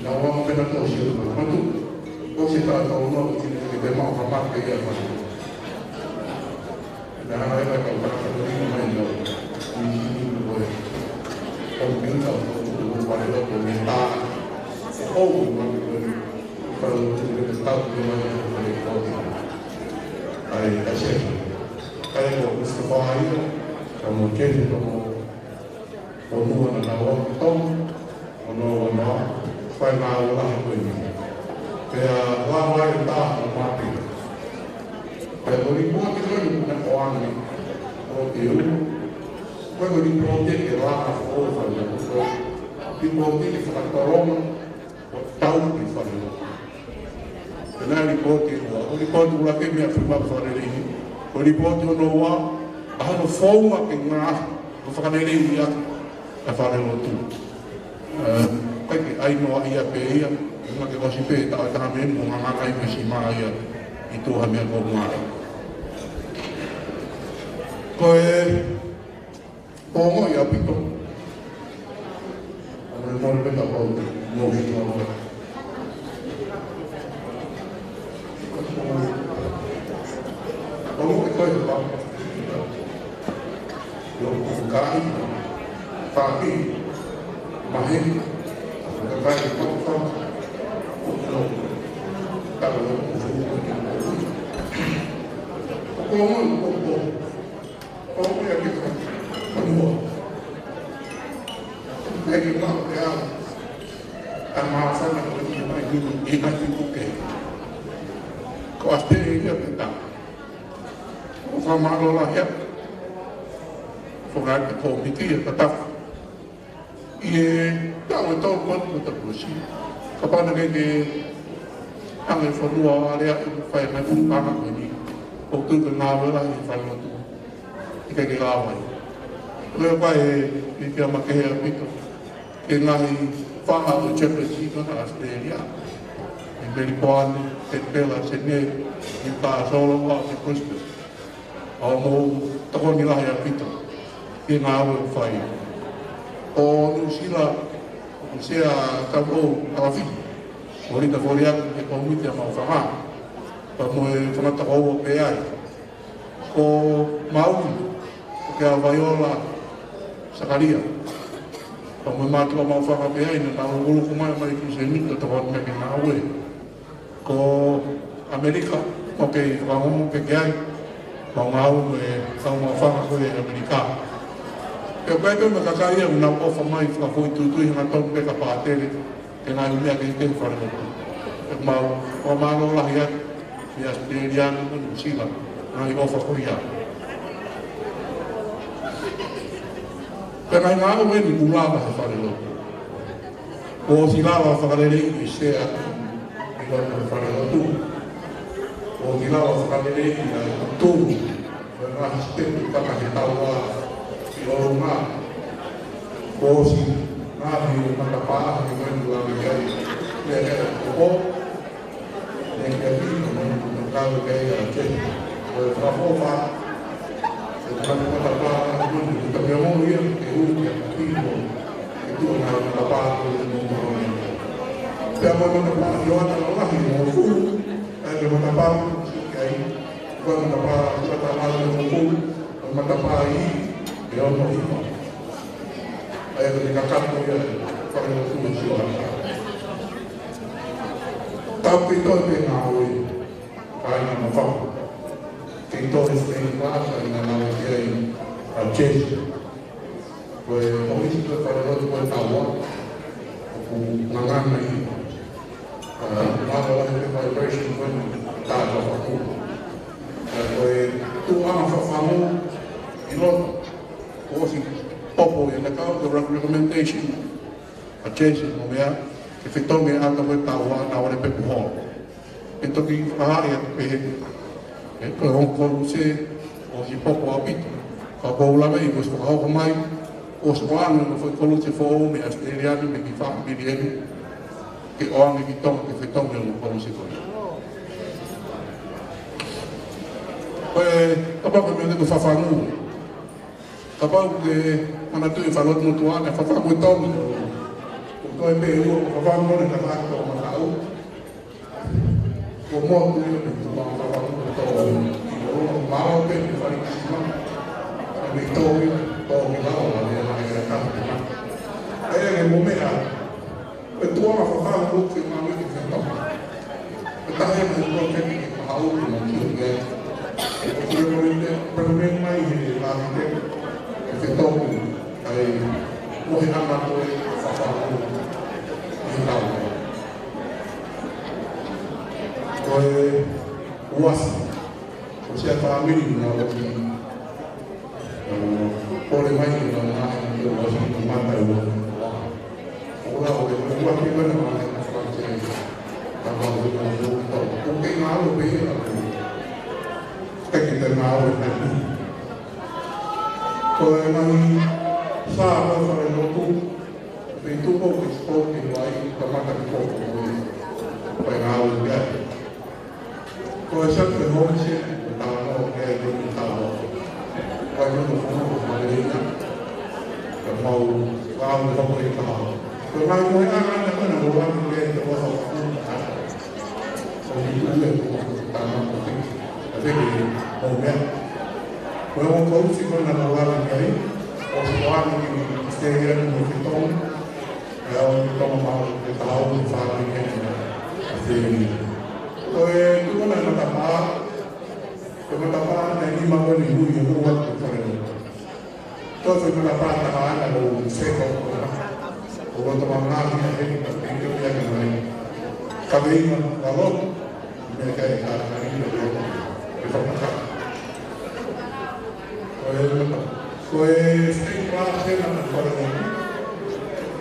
Naʻa nau ō mai nautolu ki he matu, ʻosi e taʻu ʻe ono, ʻoku ʻikai ke maʻu ha maka ia ʻa e fonua. Naʻe hanga ʻe he kautaha ni ʻo ʻomai ʻa e mīsini mo e kōmpiuta ʻo e falelotu ʻo ne tā. ʻO ʻomai ko e falelotu ʻo ne tā ko e falelotu. ʻA ia, ʻa ia ko Christopher ia, ka mo Kennedy, ka mo Fonua naʻa nau ō ki Tonga, ʻo nau ō ʻo nau fai ngāue lahi ko eni. Pea lava ai e tā ʻo mate. Pea ko e lipooti ko eni naʻe ʻoange ʻo te u, ko e lipooti ke langa foʻou fai ʻo ko e lipooti ke fakatolonga ʻo tau ki fale. Pea naʻe lipooti ʻe ua, ko e lipooti ʻuluaki meʻa fima fakalelei ni. Ko e lipooti hono ua, ʻa hono founga ke ngaahi, ko e fakalelei ia ʻa e falelotu. ʻE, ʻikai ke ʻai noa ia pē ia, ʻuhinga ke ʻosi pē, taʻu ʻe taha mei heni, mo ngangana ai mo e sima ia, ʻi tuʻa ha meʻa ko ngaahi. Ko e, Ko e ongo ia ʻaupito. ʻA e mole pē ka pau, mo si mo. Ko e ongo e koe pa. Yo kukai, paki, mahe, kakai, kofa, no. Kalo, ko e ongo, ko e ongo. ʻO ia ke fai, ko e mua. ʻIkai ke maʻu pē au ʻa e māfana ko eni mai hini ʻi he ngaahi kuke. Ko ʻAositelēlia pē tā. ʻOku fakamālō lahi atu. Fakaʻamu ki he kōmiti ʻa Tatafu. ʻI he taʻu ʻe tolu ko eni kuo ta kuo ʻosi. Kapau naʻe ʻikai ke hanga ʻe he fonua ʻo aleaʻi ʻo fai mai e founga ko eni, ʻoku ou tui ko e ngāue lahi ʻa e falelotu ʻikai ke lava ai. Lea pē ʻe, ʻe kia makehe ʻaupito ki he ngaahi fanga ʻo e Chaplaincy ko ena ʻa ʻAositelēlia. ʻI Melipoane, Kenipela, Senē, Niukāsolo, ʻo aʻu ki Brisbane. ʻOku mou tokoni lahi ʻaupito ki he ngāue ʻoku fai. Ko Nuʻusila, ʻoku sea tau ʻo Kalafi, ʻo Lita Foliaki, ʻi he kōmiti ʻa e maʻu fanga, pea mo e fanga tokoua pē ai. Ko Maui, ko Kia Vaiola Sakalia, pea mo e mātuʻa maʻu fanga pē ai, naʻa nau lukuluku mai, mai ki Senē, ʻo tokoni mai ki he ngāue. Ko ʻAmelika, ʻoku kei fakaongo pē ki ai, mau ngāue mo e kau maʻu fanga ko ē ʻi ʻAmelika. Pea ʻoku ʻi ai pē mo e kakai ia ʻoku nau ʻofa mai fakafoʻituitui hangatonu pē ka pātele, ke ngaahi meʻa kehekehe ʻi he falelotu. Pea mau fakamālō lahi atu ki ʻAositelēlia mo Nuʻusila, ngaahi ʻofa ko ia. Pea ngaahi ngāue ʻeni ʻoku lava he falelotu. Kuo ʻosi lava fakaleleiʻi ʻe he sea ʻa e falelotu. ʻOku ʻikai lava fakalelei ʻa e tuʻu ʻo e ngaahi sitepu kaka he taua ki ʻolunga. Kuo ʻosi ngaahi matapā ʻi he meʻa ʻoku lave ki ai. Meʻa ke ʻoku ʻo. Meʻa ke ʻi ai ʻa e meʻa ʻoku kau ki ai ʻa Jeff. Ko e fakaʻofoʻofa. Ko e matapā ʻa e meʻa ʻoku tapu mo ia ke ui ki he pito. Ke tuʻu ʻa e matapā ko e meʻa ʻoku. Pea mo e matapā ʻi ʻOata Lalahi mo Fulu. ʻA e matapā ʻoku siʻi ai. Ko e matapā ʻi ʻOata Lalahi mo Fulu. Ko e matapā ʻi he ono hiva. ʻA ia ko e kakato ia, falelotu ʻi ʻOata. Tapu kei toe pē ngāue, kāinga Mafao. Kei toe pē ngāue, kāinga Mafao ki ai ʻa Jeff. Ko e ʻōfisi ko e falelotu ko e taua, ʻoku ngangana ia. ʻA, mālō lahi pē vibration ko eni, tā ka faku. ʻA, ko e tuʻunga fakafangu ʻi loto. Kuo ʻosi popo ia ka ko e recommendation ʻa Jason mo meʻa, ke fetongi ʻa e ʻata ko e taua, taua le pepu holo. ʻE toki fakahā ia pehē. ʻE ko e ongo koluse, ʻosi popo ʻaupito. Ka ʻoku ou lave ʻi ʻosi fakahoko mai, ʻosi ʻoange ʻa e foʻi koluse foʻou mei ʻAositelēlia mei he fā milioni. Ke ʻoange ki Tonga ke fetongi ʻa e ongo koluse ko ia. Ko e, kapau ko e meʻa ko e fakafangu. Kapau ʻoku ke manatuʻi e falelotu motuʻa ʻa e fakafangu ʻi Tonga. Ko e toe pē ua, ko e fakafangu ʻo e kakato makaʻu. Ko e motu ia ʻoku tuʻu ʻa e fakafangu ʻi Tonga. ʻO mālō pē ʻi he fale kisima. ʻE mei Tonga, Tonga ʻi lalo, ʻa e ʻa e ʻa e ʻa e ʻa e ʻa e mo meʻa. Ko e tuʻunga fakafangu ʻoku ke maʻu ʻi he fenua. Ko e taha ia mo e project ʻe maʻu ʻi he motu ke. Ko e project, project mai he lānite. Ke fetongi ai mo e anga ko e fakafangu ʻi he tau. Ko e uasi. Ko e sia fāmili na o ki. Pole mai ki he ngaahi ʻo ʻosi ki he mata ua. ʻO la ʻo ke ua ki he ngaahi ʻo Fakaʻaho. Ka mau ʻo ʻo ʻo ʻo ke ngāue pē ia. Te ke te ngāue pē. Ko e ngaahi sā ko e falelotu. Pea tuʻu ke sport ke vai, ka mata ki poko mo ia. Ko e ngāue pē ia. Ko e sā ko e home center, ko e talanoa ke ai ko e talanoa. Ko e mono fono ko e faleina. Ka mau, ka mau ko e kaha. Ko e mai ko e anga na ko e na ko e anga ke ai ko e anga ko e anga. Ko e tuʻu e ko e talanoa ko e. Ka te ke, ko e meʻa. Ko e ongo koluse ko e na ko e anga ke ai. ʻOsi ko e anga ke ai, stay here mo ke tong. ʻE au ki Tonga mau, ke tau ki fānau ke na. ʻA te ni. Ko e tuʻunga matapā, ko e matapā naʻe nima ko eni hui ʻe ua ko e falelotu. Ko e matapā taha ana ʻo seko ko na. ʻO ua Tonga ngaahi ʻa heni ka te ke ia ka mai. Ka veinga, ka lotu. Meʻa ke ʻai ka ka ʻi he lotu. Ke fakakā. Ko e, ko e state park ʻena na fale na.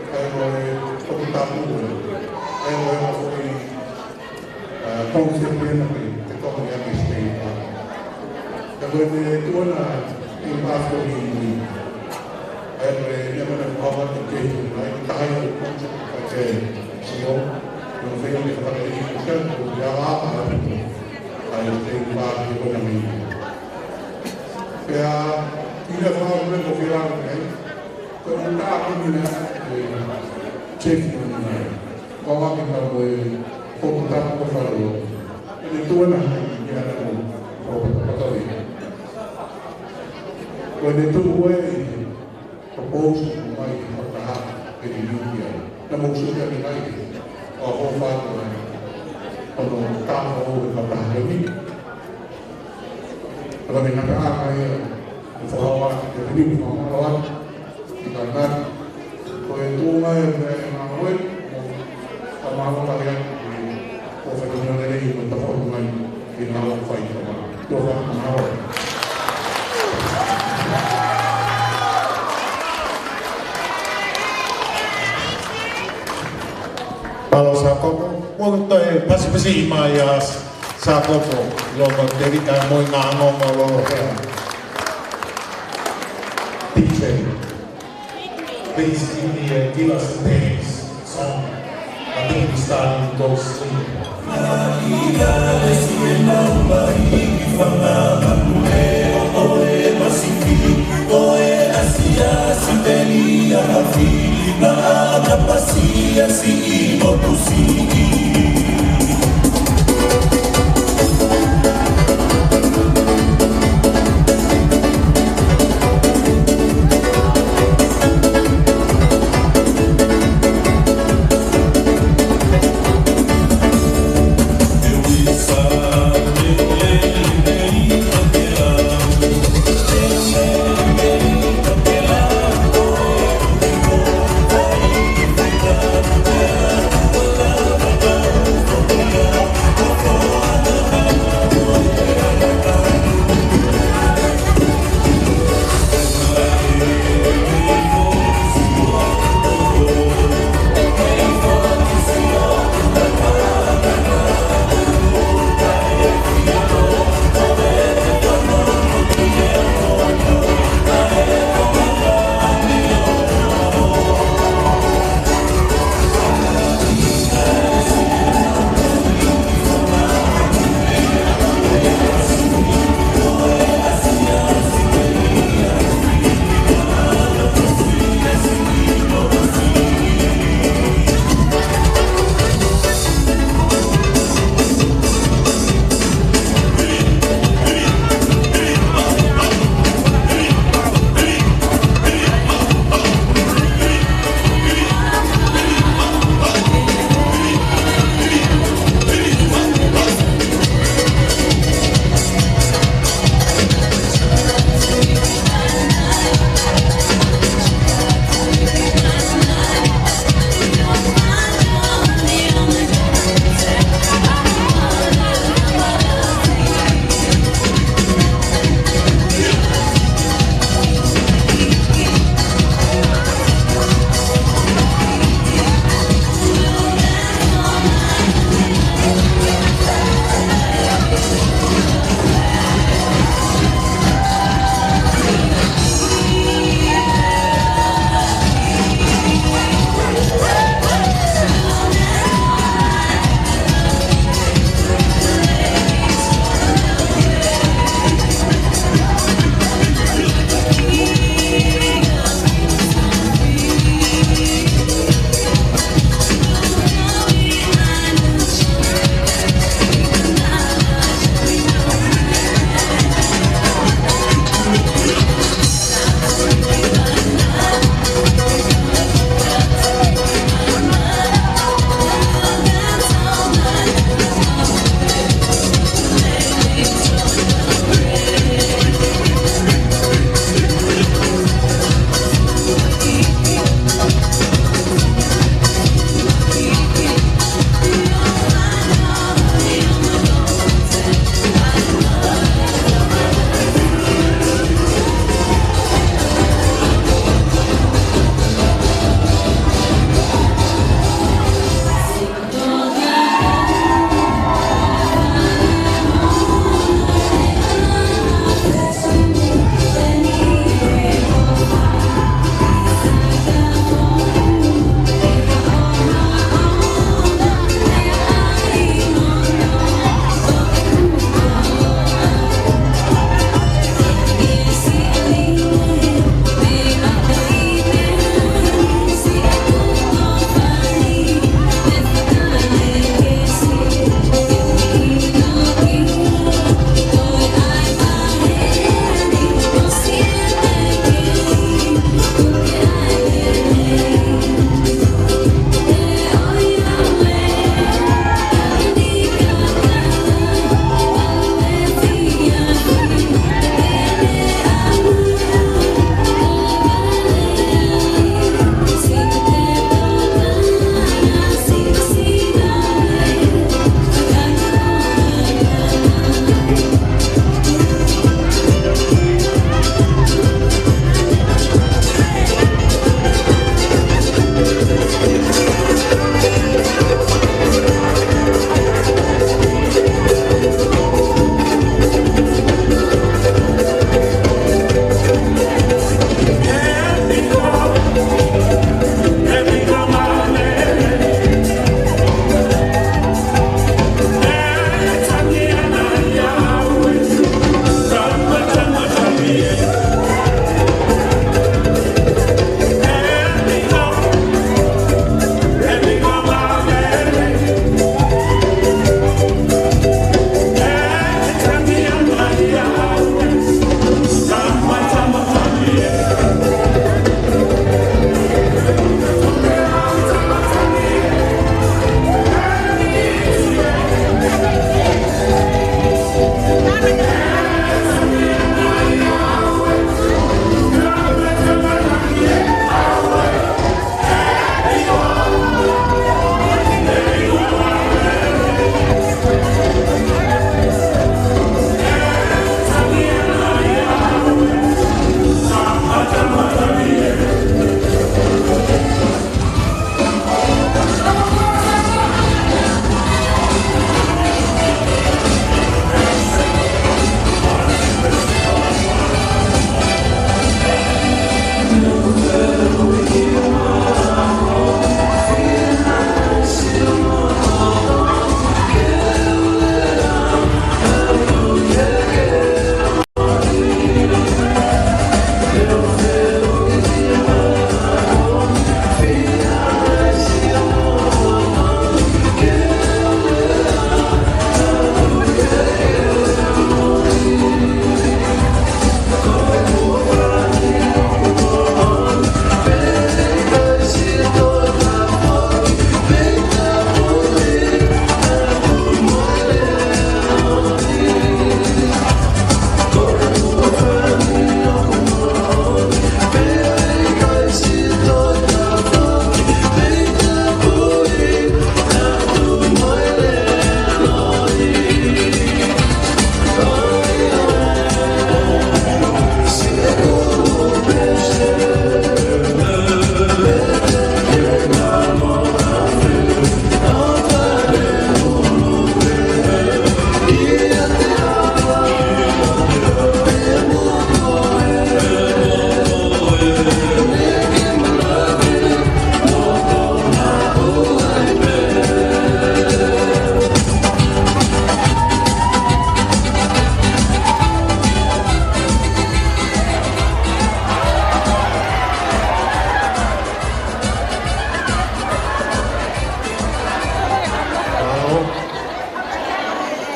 ʻA ia ko e, ko e tapu ʻena. ʻA ia ko e, ko e, ʻa, concept ʻena ke, ke toka ia ke state park. Ka ko e tuʻunga state park ko eni. ʻA ia ko e, ia mana ko hava ke ke, ʻa ia ko e taha ia ko e concept ka ke sio. Ko e feinga ke fakale i ko e state, ko e ia ʻa, ʻa, ʻa ia state park ko ena mei. Pea, ʻi he fā ko ē ko e fēlā ko ē, ko e tā ko eni, ʻe, Jeff ko eni. Ko ʻene ka ko e, ko e tā ko e falelotu. ʻEne tuʻunga, ʻi he ana ko, ko, ko, ko, ko ʻene tuʻu ē, Propose mai ʻa e taha ʻe ni nukia. Na mo sukia ni mai. ʻO ko fatu. ʻO no taha ʻo e taha ʻe ni. ʻO ni na taha mai ʻo fakawa ʻe ni fakawa. Ki ka na. Ko e tuʻunga ʻe meʻa ʻe ngāue. Ka mahalo ka hea, ʻo fai ka mea lelei, ʻo tapa ʻo mai, ʻi nā ʻo fai ka mea. Tuʻa whaka mahalo. Palo Sakopo. Mo toe pasipasi mai ʻa Sākopo, Loma Tevita mo e ngaahi ongo lolo pea. D J, please give me a, give us a dance song. I think we starting to go sleep.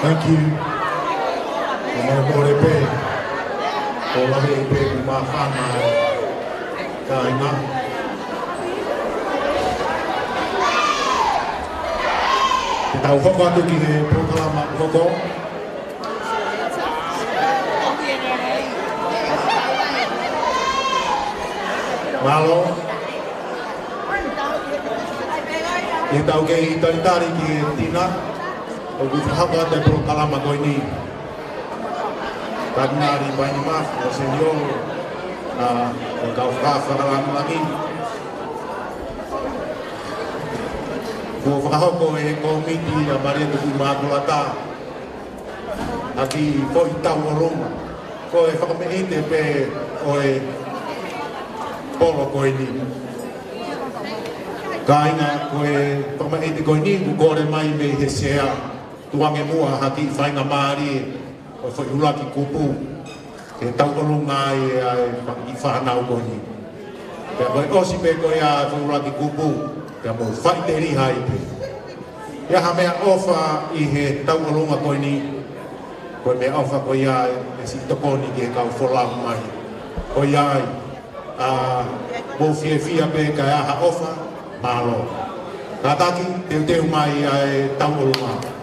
Thank you. Ko e mole pē. Ko e lave pē ki māfana. Kāinga. Te tau hoko atu ki he polokalama hoko. Mālō. ʻI heʻetau kei talitali ki he tina, ʻoku fakahoko atu e polokalama ko eni. Katinali Paini Mafi, ko e seniolo, ʻa e kau fakafakalāngilangi. Kuo fakahoko ʻe he kōmiti ʻa Malia Tukuʻimakulata ʻa e kiʻi foʻi tauʻolunga. Ko e fakameʻite pē ʻo e polo ko eni. Kāinga, ko e fakameʻite ko eni kuo kole mai mei he sea, tuku ange muʻa ha kiʻi faingamālie ʻo e foʻi ʻuluaki kupu ke tauʻolunga ai ʻa e fanga kiʻi fānau ko eni. Pea ko e ʻosi pē ko ia e foʻi ʻuluaki kupu, pea mou faʻiteliha ai pē. ʻI ai ha meʻaʻofa ʻi he tauʻolunga ko eni, ko e meʻaʻofa ko ia ʻe siʻi tokoni ki he kau folau mai. Ko ia ai, ʻa, mou fiefia pē ka ʻi ai ha ʻofa, mālō. Kātaki, teuteu mai ʻa e tauʻolunga.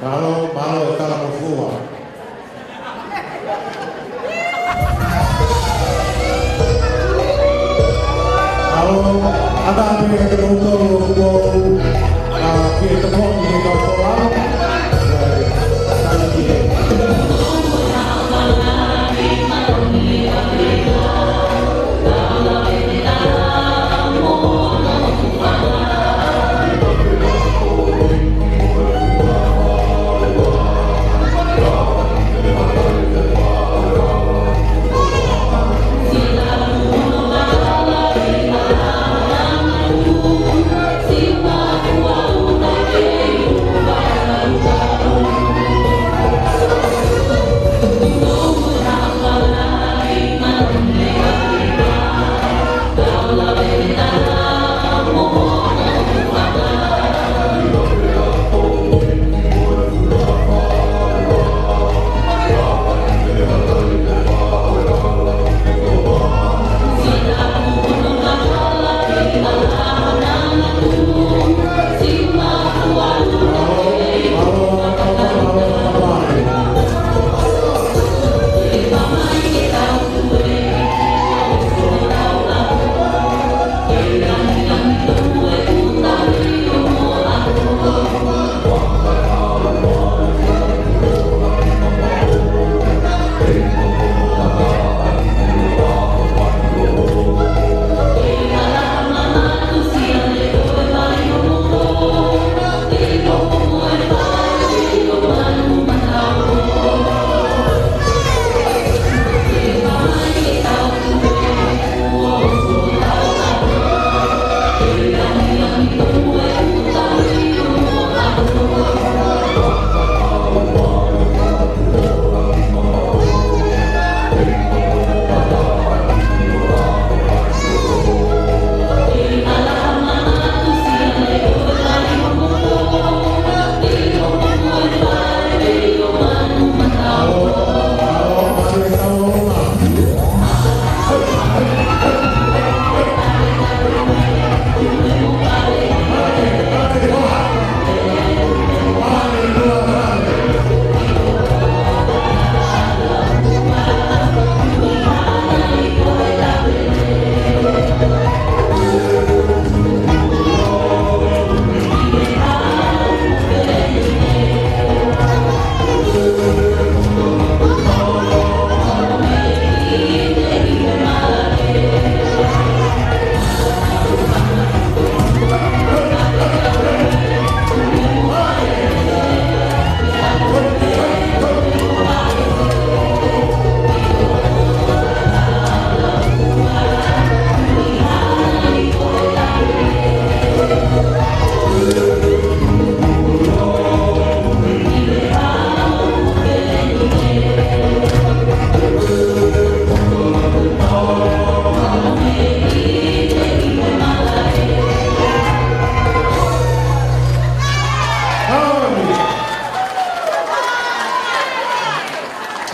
Mālō, mālō e talangofua. Mālō, ʻatā pē kiate kimoutolu ʻoku mou, ā, fie tokoni ʻi he kau folau. Ē, thank you.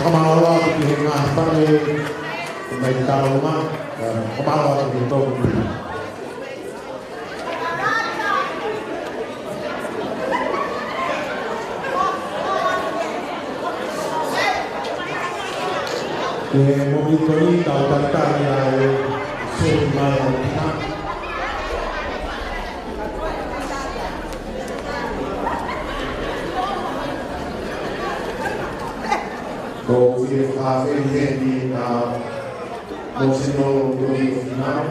Fakamālō atu ki he ngaahi fale, mai ki Taulonga, ē, fakamālō atu ki he tō. Ke mo mi koni tau tataki ai, se mai o tina. Ko fie fakaafeʻi heni ʻa Mōsese Nolo Toni ʻo Finau.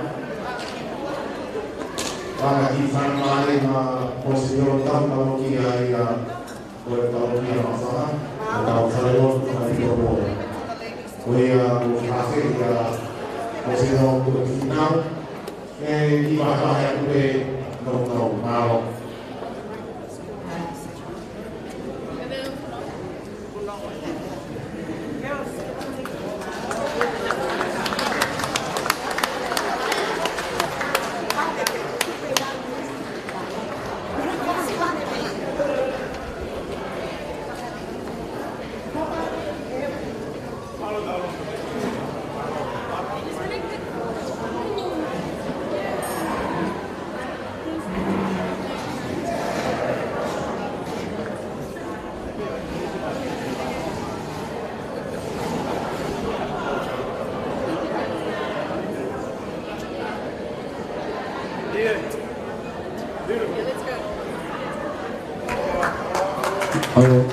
Pea kiʻi fanongo mai ʻa Mōsese Nolo, tau tau ki ai ʻa ko e tau ki a Mafanga, ʻa tau fale o tau ki o pō. Ko ia ko fakaafeʻi ʻa Mōsese Nolo Toni ʻo Finau. ʻE, ʻi he vahevahe atu pē, no, no, mālō. Kole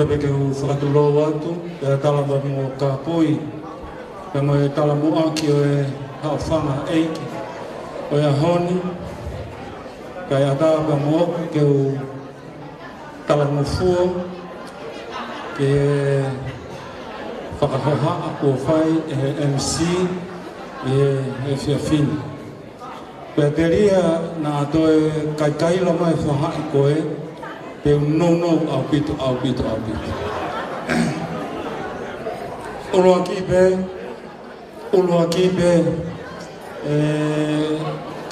pē ke u fakatulou atu, pea tala mo kāpui, pea mo e talamuʻaki ʻo e haʻofanga ʻeiki ʻo e ʻaho ni, kae ʻatā pea mo ʻoku ke u talangofua ki he fakahohaʻa kuo fai ʻe he M C ʻi he efiafi ni. Pea telia naʻa toe kaikaila mai fahaʻi ko ē, te u nounou ʻaupito, ʻaupito, ʻaupito. ʻUluaki pē, ʻUluaki pē, ē,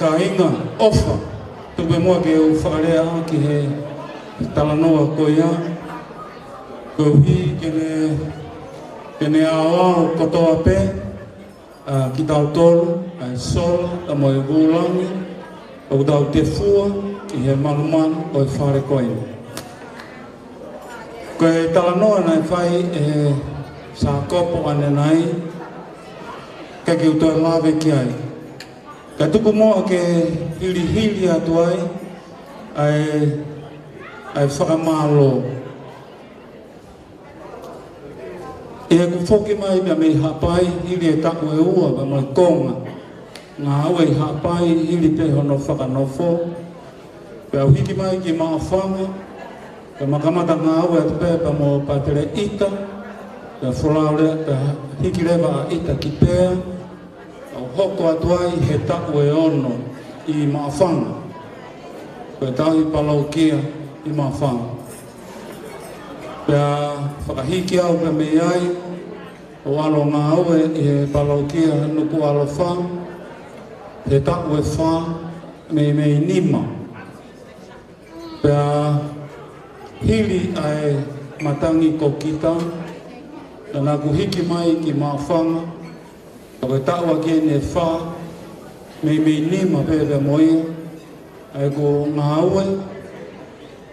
kāinga ʻofa, tuku pē muʻa ke u fakalea ki he talanoa ko ia, koeʻuhi ke ne, ke ne aoao kotoa pē, ʻa kitautolu, ʻa e sola, ʻa mo e vūlangi, ʻoku tau tefua ʻi he malumalu ʻo e fale ko eni. Ko e talanoa naʻe fai ʻe Sākopo ʻanenai, ʻikai ke u toe lave ki ai. Ka tuku muʻa ke hilihili atu ai ʻa e, ʻa e fakamālō. ʻI heʻeku foki mai mei Haʻapai, hili e taʻu ʻe ua pea mo e konga ngāue ʻi Haʻapai, hili pē hono fakanofo. Pea u hiki mai ki Maʻufanga, pea ma kamata ngāue atu pē pea mo Patele ʻIta, pea folau leva, pea hiki leva ʻa ʻIta ki Pea, ʻo hoko atu ai he taʻu ʻe ono ʻi Maʻufanga. Ko e tauhi palōkia ʻi Maʻufanga. Pea fakahiki au pē mei ai, ʻo ʻalu ʻo ngāue ʻi he palōkia Nukuʻalofa, he taʻu ʻe fā mei, mei nima. Pea hili ʻa e matangi ko kita, naʻa ku hiki mai ki Maʻufanga, ka ko e taʻu ʻaki eni ʻe fā, mei, mei nima pē pea mo ia, ʻa ʻeku ngāue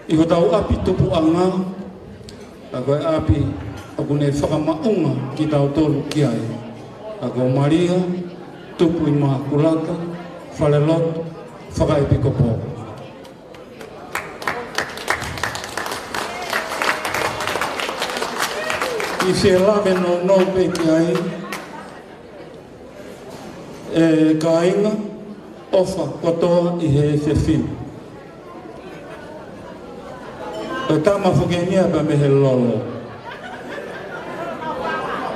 ʻi hotau ʻapi tupuʻanga, ka ko e ʻapi ʻoku ne fakamaʻunga kitautolu ki ai, ka ko Malia Tupu ʻImakulata, Falelotu Fakaepikopō. ʻI he lave nounou pē ki ai, ʻe kāinga ʻofa kotoa ʻi he efiafi ni. Ko e tama foki eni ia pea mei he lolo.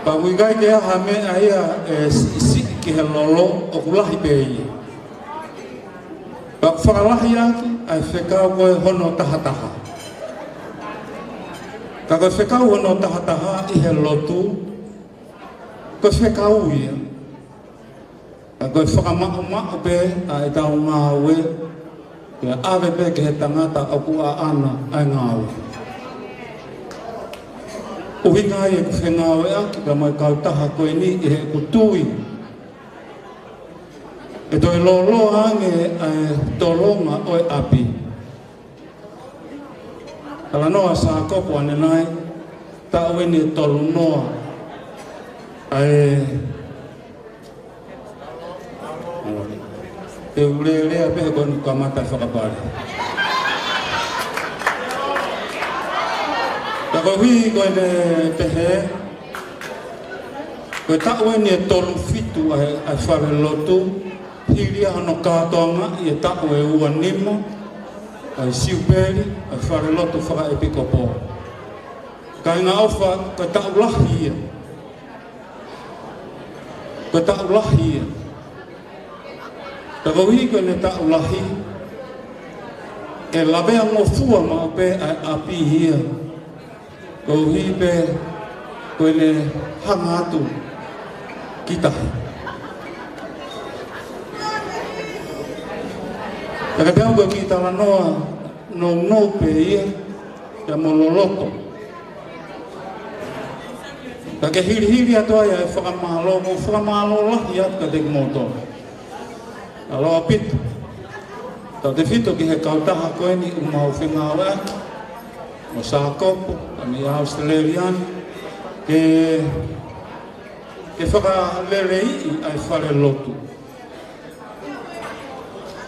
Pea ʻoku ʻikai ke ʻi ai ha meʻa ia ʻe siʻisiʻi ki he lolo, ʻoku lahi pē ia. Pea ʻoku fakalahi ʻaki ʻa e fekau ko e hono tahataha. Ka ko e fekau hono tahataha ʻi he lotu, ko e fekau ia. Ka ko e fakamaʻumaʻu pē ʻa ʻetau ngāue, pea ʻave pē ki he tangata ʻoku ʻaʻana ʻa e ngāue. ʻUhinga ia ʻeku fengāueʻaki pea mo e kautaha ko eni ʻi heʻeku tui ʻe toe lōloa ange ʻa e tolonga ʻo e ʻapi. Talanoa Sākopo ʻanenai, taʻu eni ʻe tolu noa ʻa e, te u lelea pē he ko eni kamata fakapale. Ka koeʻuhi ko ʻene pehē, ko e taʻu eni ʻe tolu fitu ʻa e, ʻa e falelotu, hili ia hono kātoangaʻi e taʻu ʻe ua nima ʻa e siupeli ʻa e Falelotu Fakaepikopō. Kāinga ʻofa, ko e taʻu lahi ia. Ko e taʻu lahi ia. Ka koeʻuhi ko ʻene taʻu lahi, ʻe laveangofua maʻu pē ʻa e ʻapi ia. Koeʻuhi pē ko ʻene hanga atu ki tahi. Ka ko e pehē ko e kiʻi talanoa nounou pē ia, pea mo loloto. Ka ke hilihili atu ai ʻa e fakamālō, mo fakamālō lahi atu kiate kimoutolu. ʻAloʻofa ʻaupito. Tautefito ki he kautaha ko eni ʻoku mau fengāueʻaki, mo Sākopo, ʻa mei ʻAositelēlia ni, ke, ke fakaleleiʻi ʻa e falelotu.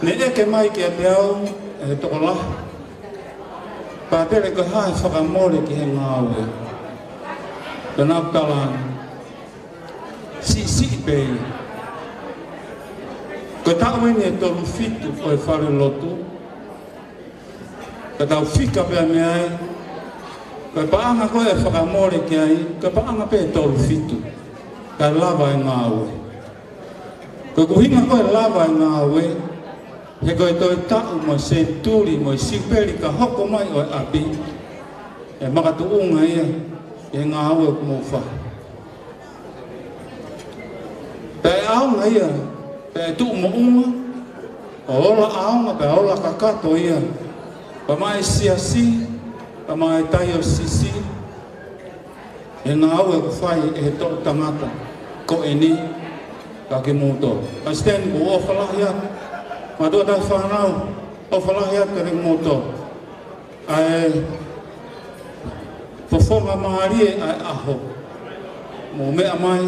Ne ʻeke mai kiate au ʻe he tokolahi, Pātele, ko e hā e fakamole ki he ngāue? Pea naʻá ku tala ange, siʻisiʻi pē ia. Ko e taʻu eni ʻe tolu fitu ʻo e falelotu, ka tau fika pē mei ai, ko e paʻanga ko ē ʻe fakamole ki ai, ko e paʻanga pē ʻe tolu fitu, kae lava e ngāue. Ko e ʻuhinga ko ē ʻe lava e ngāue, he ko e toe taʻu mo e senituli mo e siupeli ka hoko mai ʻo e ʻapi, ʻe makatuʻunga ia ʻi he ngāue ʻoku mou fai. Pea ʻe ʻaonga ia, pea ʻe tuʻu moʻunga, ʻo ola ʻaonga, pea ola kakato ia, pea maʻa e siasi, pea maʻa e taiosisi, he ngāue ʻoku fai ʻe he toʻu tangata ko eni, ka kimoutolu. Palesiteni, ʻoku ou ʻofa lahi atu, mātuʻa taʻefānau, ʻofa lahi atu kiate kimoutolu. ʻA e fofonga mālie ʻa e ʻaho, mou meʻa mai,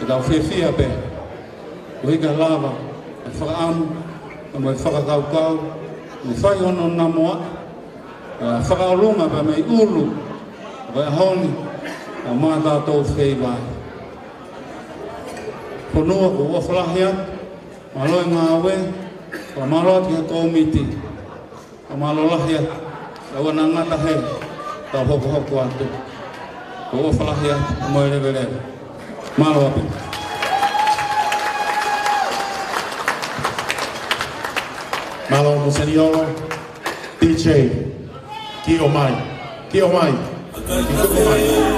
ke tau fiefia pē, koeʻuhi kae lava e fakaʻamu, mo e fakakaukau, mo e fai hono namoa, ʻa e fakaʻolunga pē mei ʻulu, ko e ʻaho ni, ʻa mātatou feiva. Fonua, ʻoku ou ʻofa lahi atu, mālō e ngāue, fakamālō atu ki he kōmiti, fakamālō lahi atu, ʻoua naʻa ngata he, tau hokohoko atu. ʻOku ou ʻofa lahi atu, mo e leveleva. Mālō ʻaupito. Mālō Moseniolo, D J, kiʻi ʻomai, kiʻi ʻomai, kiʻi ʻomai.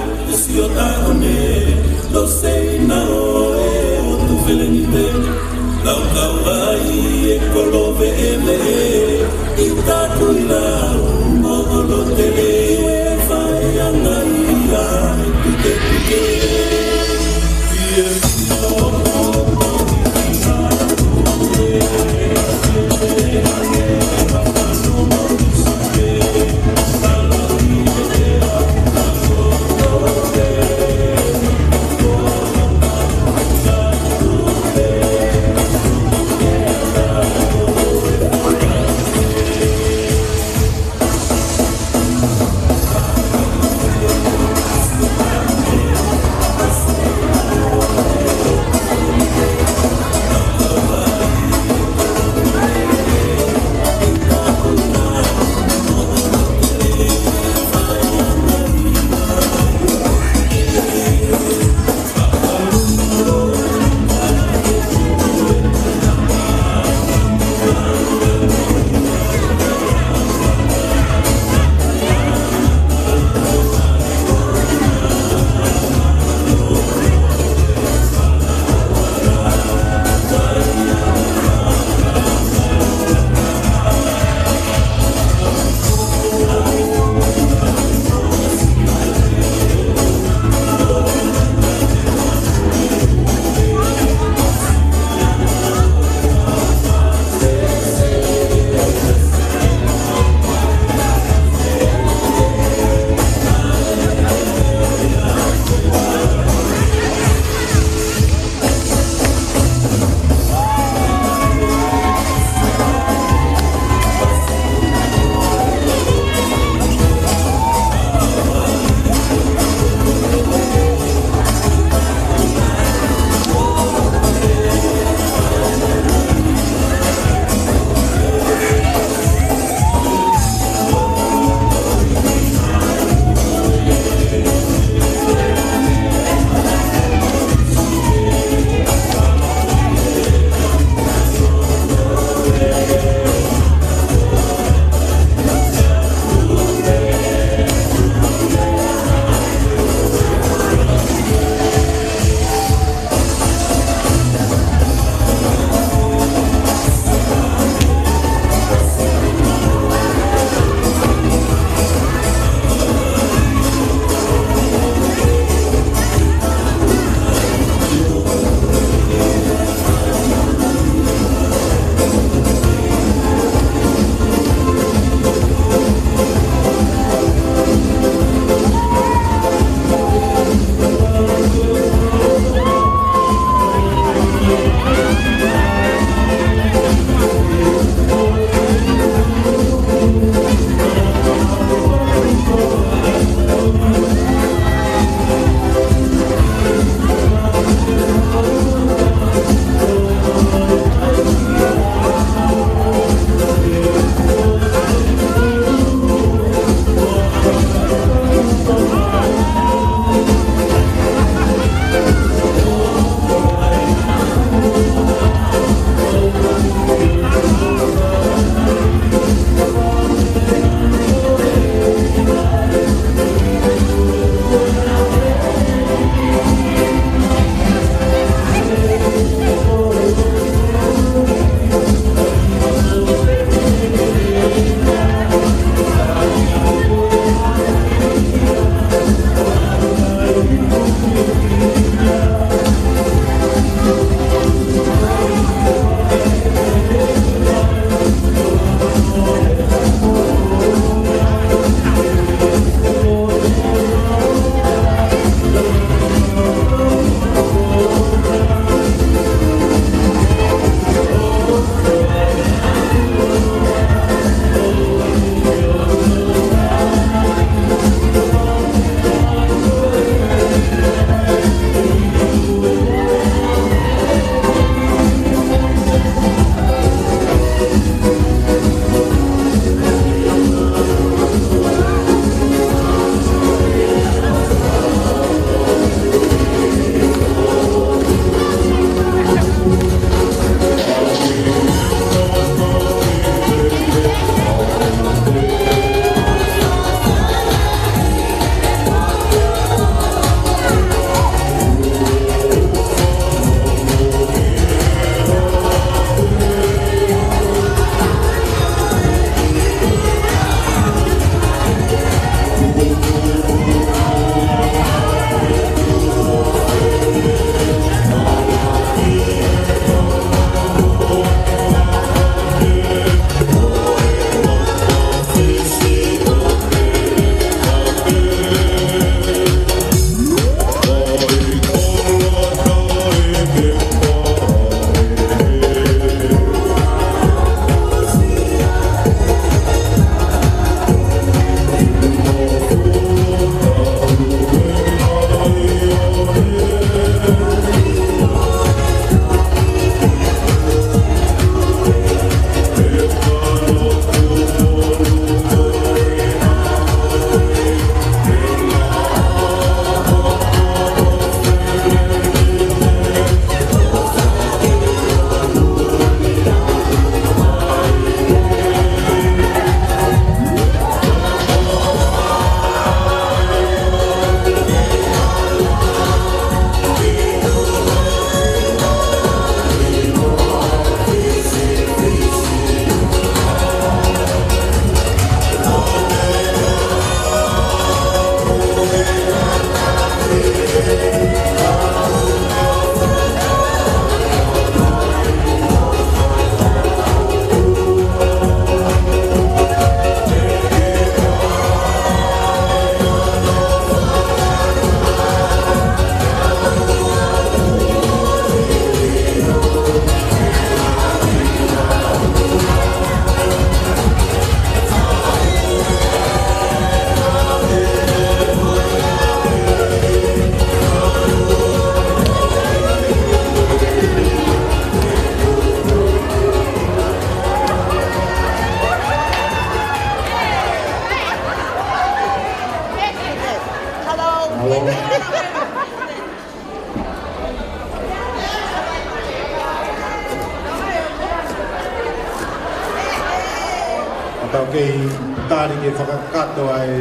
Tau kei tali ke fakakakato ʻa e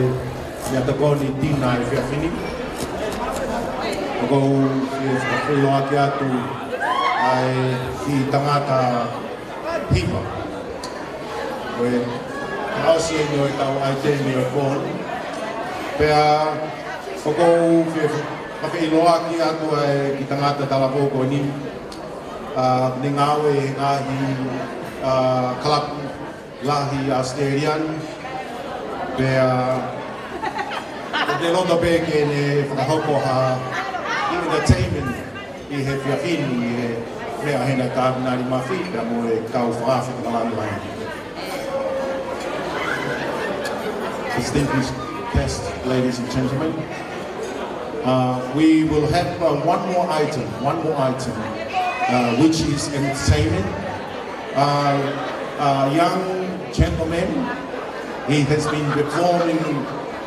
meʻatokoni tina ʻa e efiafi ni. ʻOku ou fie fakafeʻiloaki atu ʻa e kiʻi tangata hiva. Ko e ʻosi eni ʻo ʻetau ʻaiteni ʻo e fono. Pea ʻoku ou fie fakafeʻiloaki atu ʻa e kiʻi tangata talavou ko eni. ʻA, ne ngāue he ngaahi, ʻa, kalapu lahi ʻAositelēlia ni. Pea, ʻoku ou loto pē ke ne fakahoko ha entertainment ʻi he efiafi ni, ʻi he meʻa hena ʻa Tāvinali Mafi, pea mo e kau fakaafe fakalāngilangi. Distinguished guests, ladies and gentlemen, uh, we will have, uh, one more item, one more item, uh, which is entertainment. Uh, a young gentleman, he has been performing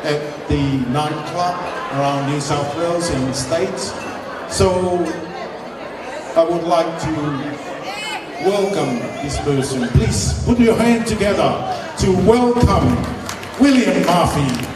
at the nightclub around New South Wales and the States. So I would like to welcome this person. Please put your hand together to welcome William Mafi.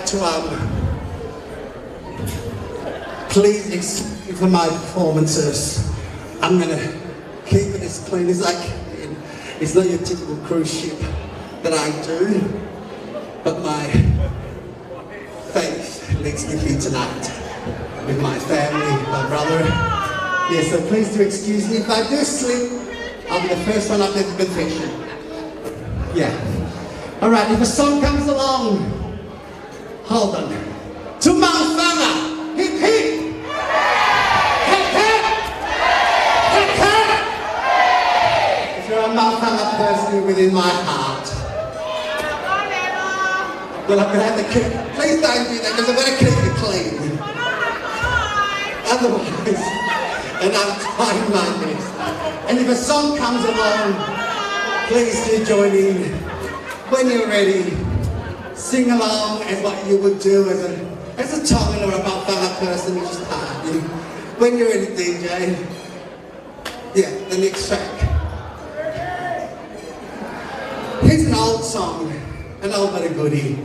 So, um, please excuse me for my performances. I'm gonna keep it as clean as I can. It's not your typical cruise ship that I do, but my faith leads me here tonight with my family, my brother. Yeah, so please do excuse me if I do slip. I'll be the first one up there for confession. Yeah. All right, if a song comes along, hold on. To Maʻufanga, hip, hip. Hip, hip. Hip, hip. If you're a Maʻufanga person, you're within my heart. Well, I'm gonna have to keep, please don't do that, 'cause I'm gonna keep it clean. Otherwise, and I'm trying my best. And if a song comes along, please do join in. When you're ready, sing along as what you would do as a, as a Tongan or a Maʻufanga person, which is hard. When you're ready, D J. Yeah, the next track. Here's an old song, an old but a goodie.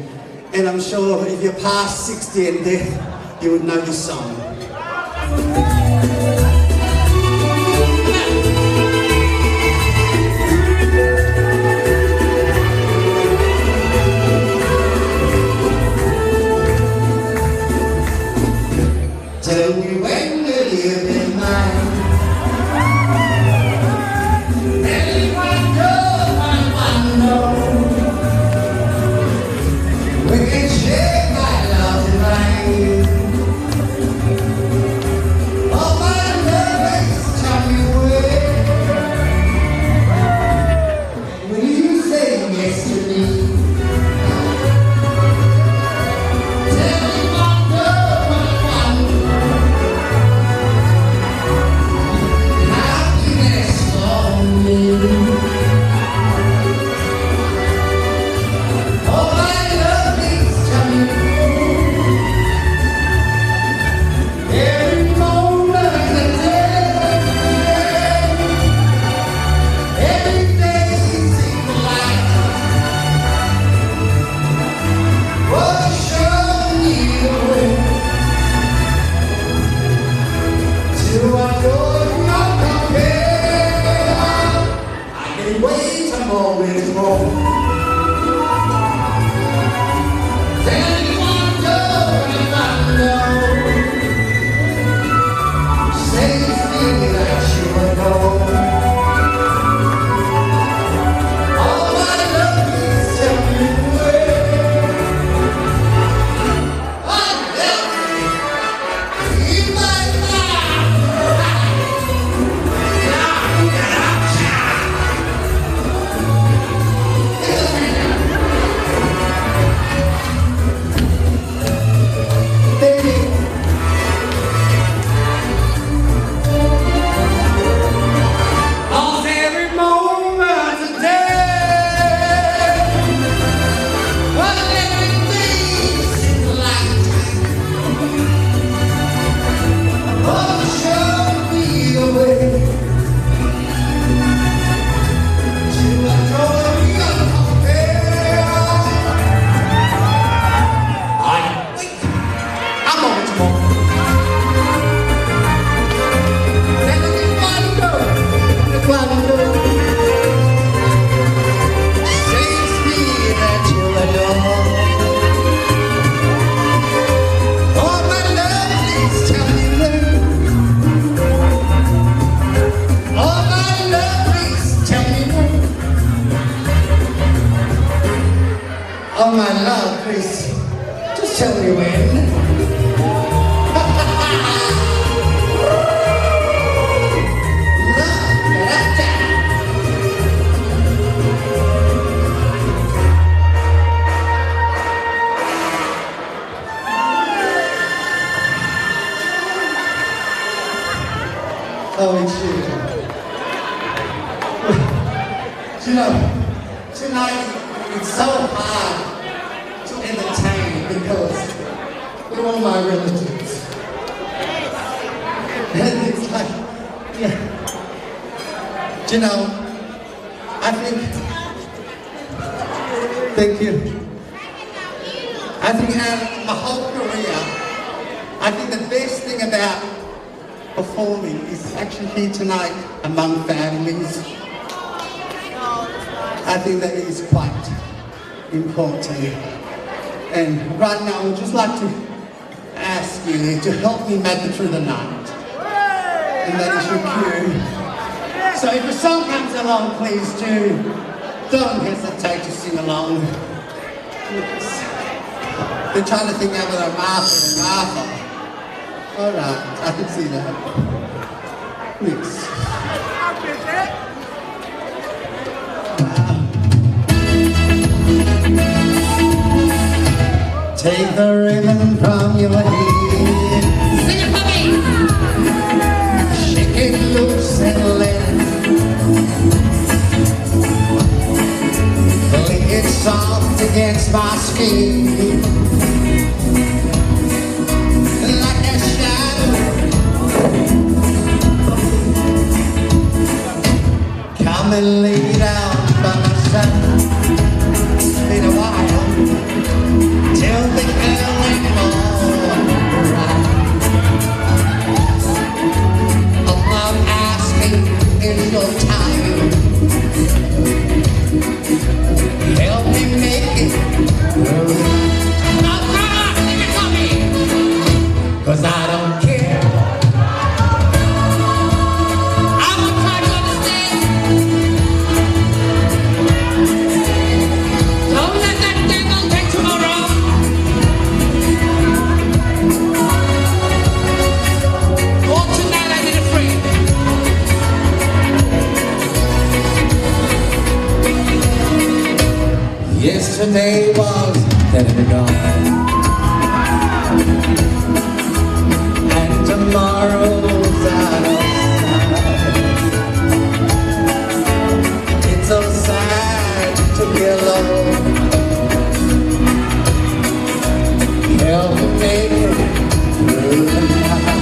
And I'm sure if you're past sixty and deaf, you would know this song. Tell me when will you be mine? Tell me what do I want to know? We can share my love tonight. All my love is tell me when. Will you say yes to me? Tell me what do I want. Happiness for me. All my love is coming. Every moment of the day, every day seems like, oh, show me the way to adore your compare. I can wait a moment more. Then you want to, you want to. Says me that you are gone. All my love is everywhere. All my love, please tell me when. All my love, please tell me when. All my love, please, just tell me when. Love, da, da, da. Oh, it's you. You know, tonight, it's so hard to entertain because they're all my relatives. And it's like, yeah. You know, I think, thank you. I think, uh, My whole career, I think the best thing about performing is actually here tonight among families. I think that is quite important. And right now, I would just like to ask you to help me make it through the night. And that is your cue. So if a song comes along, please do, don't hesitate to sing along. They're trying to think out of their mouth and mouth. All right, I can see that. Thanks. Take the ribbon from your head. Sing it for me. Shake it loose and let it. Lay it soft against my skin. Like a shadow. Come and lay down by my side. It's been a while. Till the early morning rise. All I'm asking is your time. Help me make it through. Come on, come on, sing it for me. 'Cause I don't care. I will try to understand. Don't let that devil take tomorrow. Or tonight I need a friend. Yesterday was dead and gone, and tomorrow's out of sight. It's so sad to be alone. Help me make it through the night.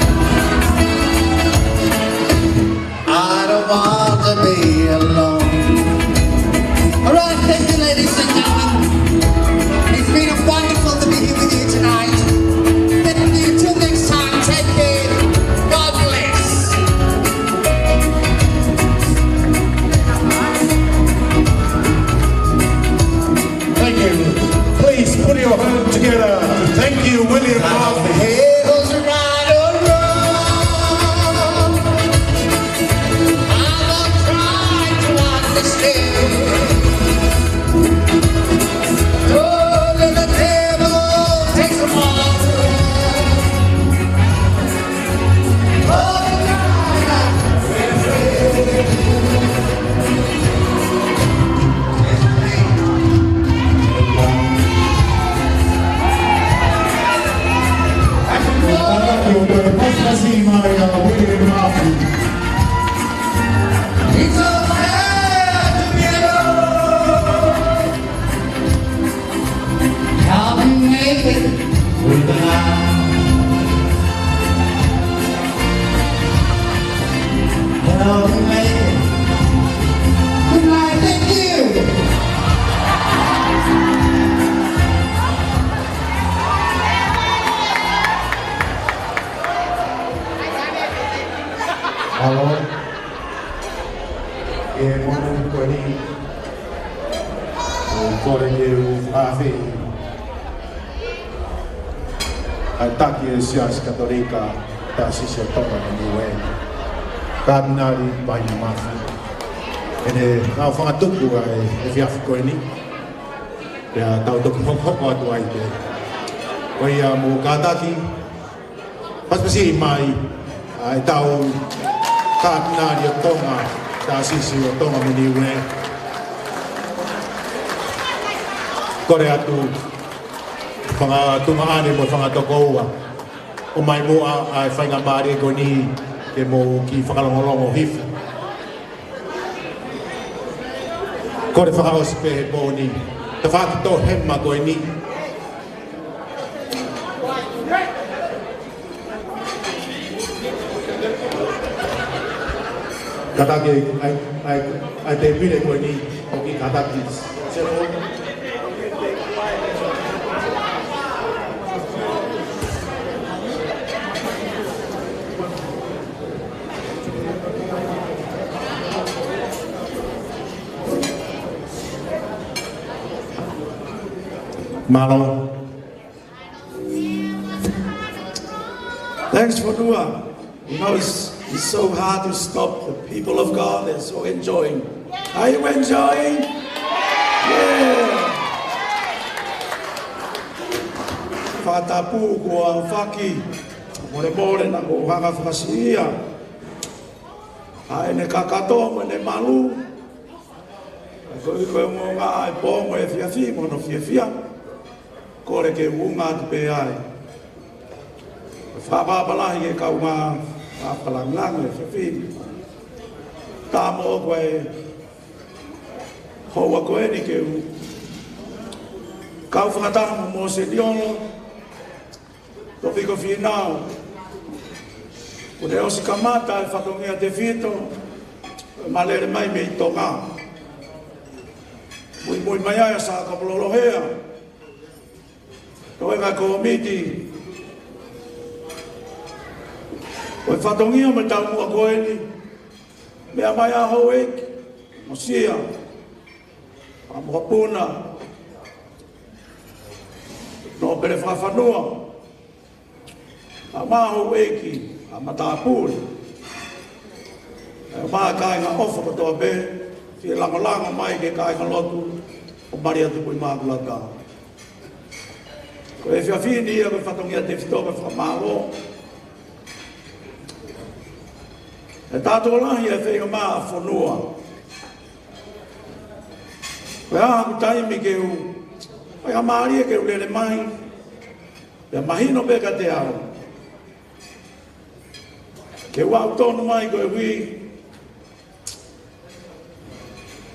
I don't want to be alone. All right, thank you, ladies and gentlemen. It's been wonderful to be here with you tonight. Thank you. Till next time, take care. God bless. Thank you. Please put your hand together to thank you, William Murphy. Help me make it through the night. Help me make it. Good night, thank you. Hello. ʻI he momeniti ko eni, ʻoku ou kole ke u fakaafeʻi ʻa e taki ʻo e Siasi Katolika Taʻasisi ʻo Tonga mo Niuē, Katinali Paina Mafi, ke ne hanga ʻo fakatupu ʻa e efiafi ko eni, pea tau toki hokohoko atu ai pē. Ko ia mou kātaki, pasipasi mai ʻa ʻetau Katinali ʻo Tonga, Taʻasisi ʻo Tonga mo Niuē. Kole atu, fanga tuongaʻane mo e fanga tokoua, ʻomai muʻa ʻa e faingamālie ko eni ke mou kiʻi fakalongolongo hifo. Kole fakaʻosi pē he pō ni, tafaʻaki tō hema ko eni. Kātaki ʻa e, ʻa e, ʻa e tēpile ko eni, ʻoku kātaki. Sefo. Mālō. Thanks, Fonua. You know, it's, it's so hard to stop the people of God. They're so enjoying. Are you enjoying? Yeah. Fakatapu kuo aofaki. Molemole naʻa ku hanga ʻo fakasiʻi ʻa ʻene kakato mo ʻene malu. Ko e, ko e ongoongo ʻa e pō mo e efiafi mo hono fiefia. Kole ke u unga atu pē ai. Fakapapālangi e kau ngā, ngā fakalāngilangi e efiafi ni. Tamu ko e houa ko eni ke u kau fakataha mo Mōseniolo Tōfiko Fīnau. Kuo ne ʻosi kamata e fatongia tefito, ma lele mai mei Tonga. Muimui mai ai ʻa Sā Kapololo Hea, toenga e kōmiti. Ko e fatongia mo e taumuʻa ko eni, meʻa mai ʻa houʻeiki, mo Sia, ʻa Mokopuna, Nōpele Fakafanua, ʻa Māhouʻeiki, ʻa Matāpule, ʻa e kāinga ʻofa kotoa pē, fie langolango mai ki he kāingalotu ʻo Malia Tupuʻimākulata. Ko e efiafi ni ia ko e fatongia tefito mo e fakamālō. ʻE tautolu lahi e feinga maʻa Fonua. Ko e hā haʻaku taimi ke u, ko e hā mālie ke u lele mai, pea mahino pē kiate au, ke u aʻu tonu mai koeʻuhi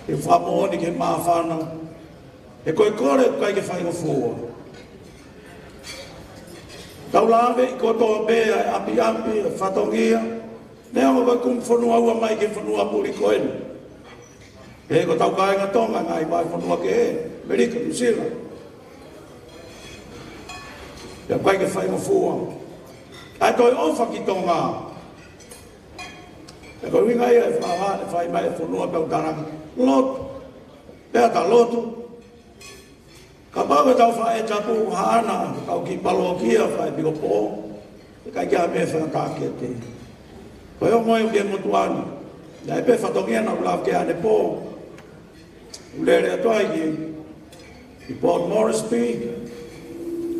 ke fakamoʻoni ki he māfana, he ko e kole ʻoku ʻikai ke faingofua. Tau lave ʻi kotoa pē ʻa e ʻapiʻapi, ʻa e fatongia, neongo ko e kumi fonua ua mai ki he fonua muli ko eni. He ko hotau kāinga Tonga, ngaahi vahefonua kehe, ʻAmelika, Nuʻusila. Pea ʻoku ʻikai ke faingofua. ʻA e toe ʻofa ki Tonga. He ko e ʻuhinga ia e fakahā, ʻe fai mai e fonua pea u talaki. Lotu. Pea ta lotu. Kapau ʻe tau faʻē tapu haʻana, tau kiʻi palokia, faʻē piko pō, ʻe ʻikai ke ʻi ai ha meʻa fakatākete. Ko e ongo ia ki he motuʻa ni. Naʻe pē fatongia naʻa ku lava ke ʻanepō. U lele atu ai ki, ki Port Moresby,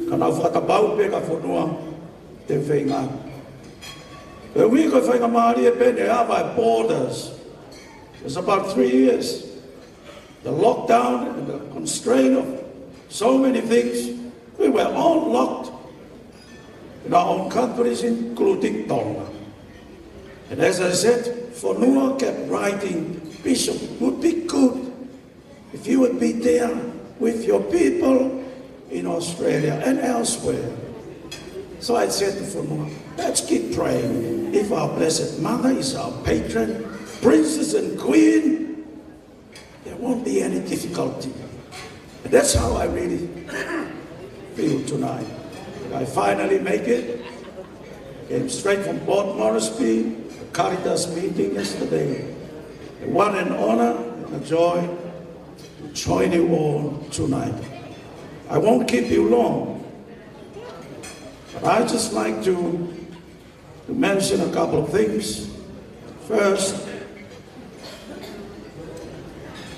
ka naʻa ku fakatapau pē ka fonua te u feinga. Koeʻuhi ko e faingamālie pē ne ava e borders. It's about three years. The lockdown and the constraint of so many things, we were all locked in our own countries, including Tonga. And as I said, Fonua kept writing, "Bishop, would be good if you would be there with your people in Australia and elsewhere." So I said to Fonua, "Let's keep praying. If our Blessed Mother is our patron, Princess and Queen, there won't be any difficulty." And that's how I really feel tonight. I finally make it. Came straight from Port Moresby, the Caritas meeting yesterday. What an honor and a joy to join you all tonight. I won't keep you long, but I just like to to mention a couple of things. First,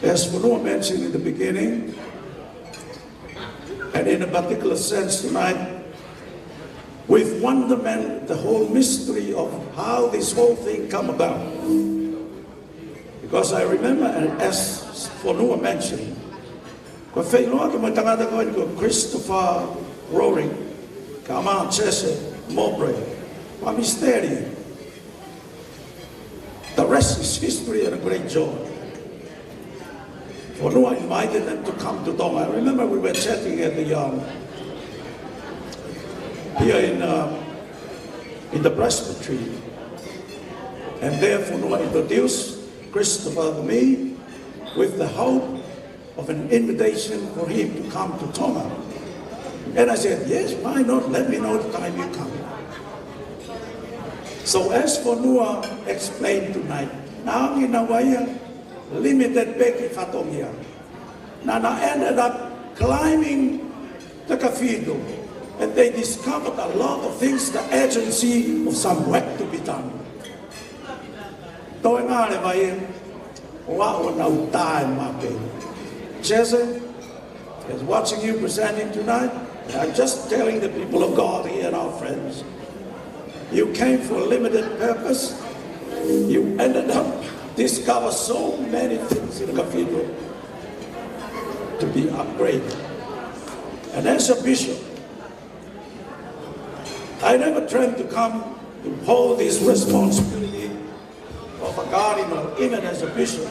as Fonua mentioned in the beginning, and in a particular sense tonight, with wonderment, the whole mystery of how this whole thing come about. Because I remember, and as Fonua mentioned, ko e feʻiloaki mo e tangata ko eni ko Christopher Roring, kae ʻumaʻā Jesse Mowbray. Ko e misteri. The rest is history and a great joy. Fonua invited them to come to Tonga. I remember we were chatting at the, um, here in, uh, in the presbytery. And there Fonua introduced Christopher to me with the hope of an invitation for him to come to Tonga. And I said, "Yes, why not? Let me know the time you come." So as Fonua explained tonight, naʻe ʻi ai e limited pē ki he fatongia. Naʻa na ended up climbing the cathedral, and they discovered a lot of things, the urgency of some work to be done. Toe ngale mai, ʻoua ʻo nau tae mape. Jesse is watching you presenting tonight. I'm just telling the people of God here and our friends. You came for a limited purpose. You ended up discover so many things in the cathedral to be upgraded. And as a bishop, I never dreamed to come to hold this responsibility of a cardinal, even as a bishop.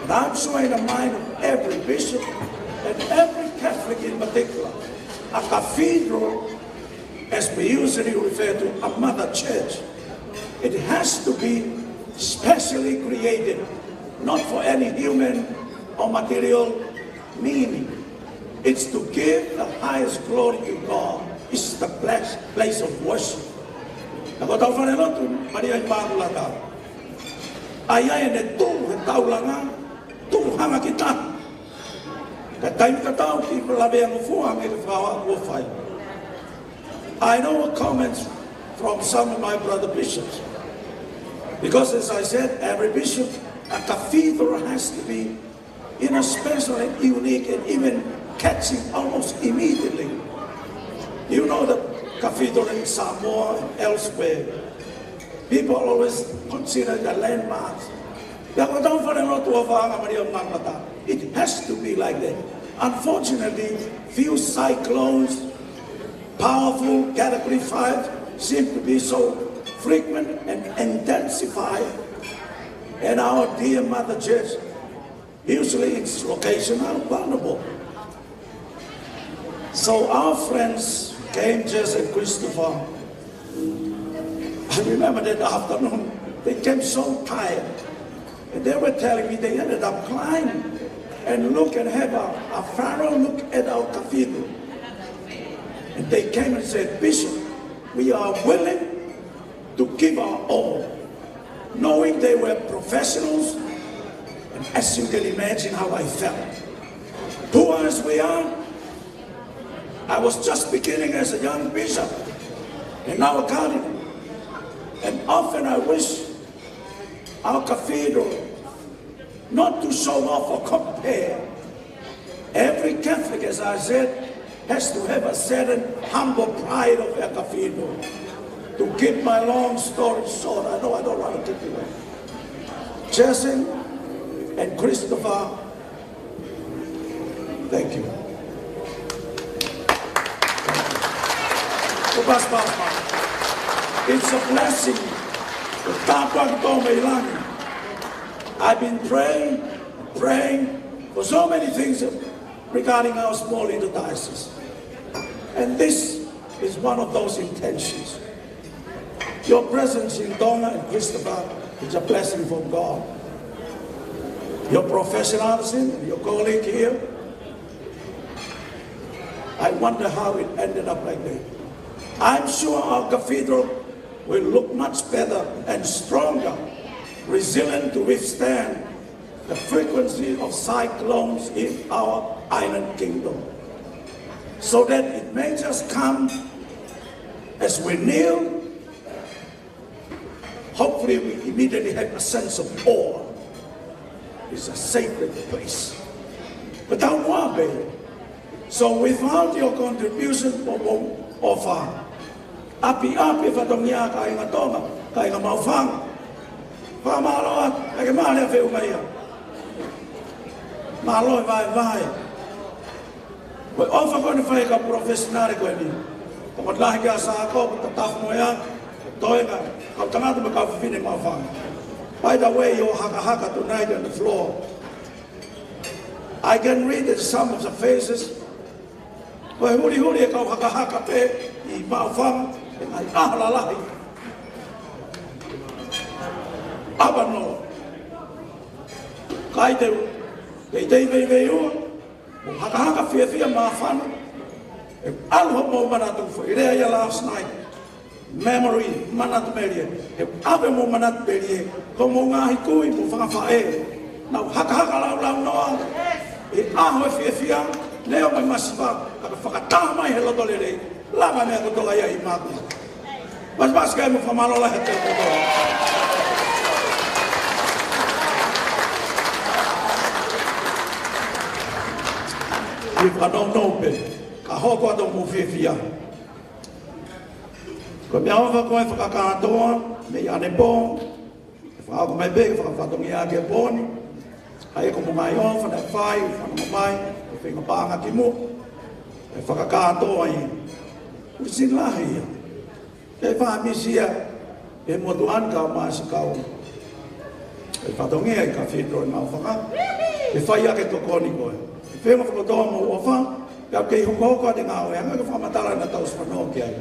But I'm sure in the mind of every bishop and every Catholic in particular, a cathedral, as we usually refer to, a mother church, it has to be specially created, not for any human or material meaning. It's to give the highest glory to God. It's the place, place of worship. Ka ko ʻetau falelotu, Maria Imakulata, ʻa ia ʻene tuʻu he taulanga, tuʻu hangē ki tahi. Ka taimi tatau ki he lavea ngofua hangē ko e fakaʻaho kuo fai. I know comments from some of my brother bishops. Because as I said, every bishop, a cathedral has to be in a special and unique and even catching almost immediately. You know the cathedral in Samoa and elsewhere. People always consider the landmarks. Pea ko ʻetau falelotu ʻa Faʻahinga Maria Imakulata, it has to be like that. Unfortunately, few cyclones, powerful category five, seem to be so frequent and intensified. And our dear Mother Church, usually its location are vulnerable. So our friends came, Jesse and Christopher. I remember that afternoon, they came so tired. And they were telling me they ended up climbing and look and have a, a thorough look at our cathedral. And they came and said, "Bishop, we are willing to give our all," knowing they were professionals, and as you can imagine how I felt. Poor as we are, I was just beginning as a young bishop, and now a cardinal. And often I wish our cathedral not to show off or compare. Every Catholic, as I said, has to have a certain humble pride of a cathedral. To keep my long story short, I know I don't want to keep you long. Jason and Christopher, thank you. Upas, pas, pas. It's a blessing. Ko e tāpuaki tō mei langi. I've been praying, praying for so many things regarding our small little diocese. And this is one of those intentions. Your presence in Tonga and Christopher is a blessing from God. Your professionalism, your colleague here, I wonder how it ended up like that. I'm sure our cathedral will look much better and stronger, resilient to withstand the frequency of cyclones in our island kingdom. So that it may just come as we kneel, hopefully we immediately have a sense of awe. It's a sacred place. But that one, so without your contribution, of, of, of, uh, ʻapiʻapi fatongia kāinga Tonga, kāinga Maʻufanga. Fakamālō atu, ʻeke mālie feʻunga ia. Mālō e vaevae. Ko e ʻofa ko eni fai ka professional ko eni. Toko lahi kia Sako, ko tatafu mo ia, toenga, kau tangata mo e kau fefine Maʻufanga. By the way, your hakahaka tonight on the floor. I can read that some of the faces. Ko e hulihuli e kau hakahaka pē ʻi Maʻufanga, ʻi he ngaahi ʻaho lalahi. ʻApa nō. Kai te u, teitei veiveiua, mo hakahaka fiefia māfana, ʻe ʻalu hoʻomou manatu foʻi lea ia last night. Memory, manatu melie. ʻE ʻave mo manatu melie. Ko hoʻomou ngaahi kui mo fanga faʻē. Nau hakahaka laulaunoa. ʻI he ʻaho ʻo e fiefia, leo mai masiva. Ka fakataha mai he loto lelei, lava meʻa kotoa ia ʻi māmani. Mas, mas kai mo fakamālō lahi atu kotoa. ʻI fakanounou pē, ka hoko atu mo fiefia. Ko e meʻaʻofa ko e fakakātoa, mei ʻanepō, ʻe fakaʻamu mai pē, ke fakafatongia ki he pō ni. ʻA ia ko e ngaahi ʻofa naʻe fai, fanongo mai, ʻo feinga paʻanga ki muʻa. ʻE fakakātoa ai. Usi lahi ia. ʻE fai misi ia, ʻe motuʻa ni ka māsi kau. ʻE fatongia ʻi Cathedral ʻi Maʻufanga. ʻE fai ake tokoni ko ē. ʻE feinga fakatoa mo ʻofa, pea kei hokohoko ʻa e ngāue, anga ke fakamatala naʻa tau fanongo ki ai.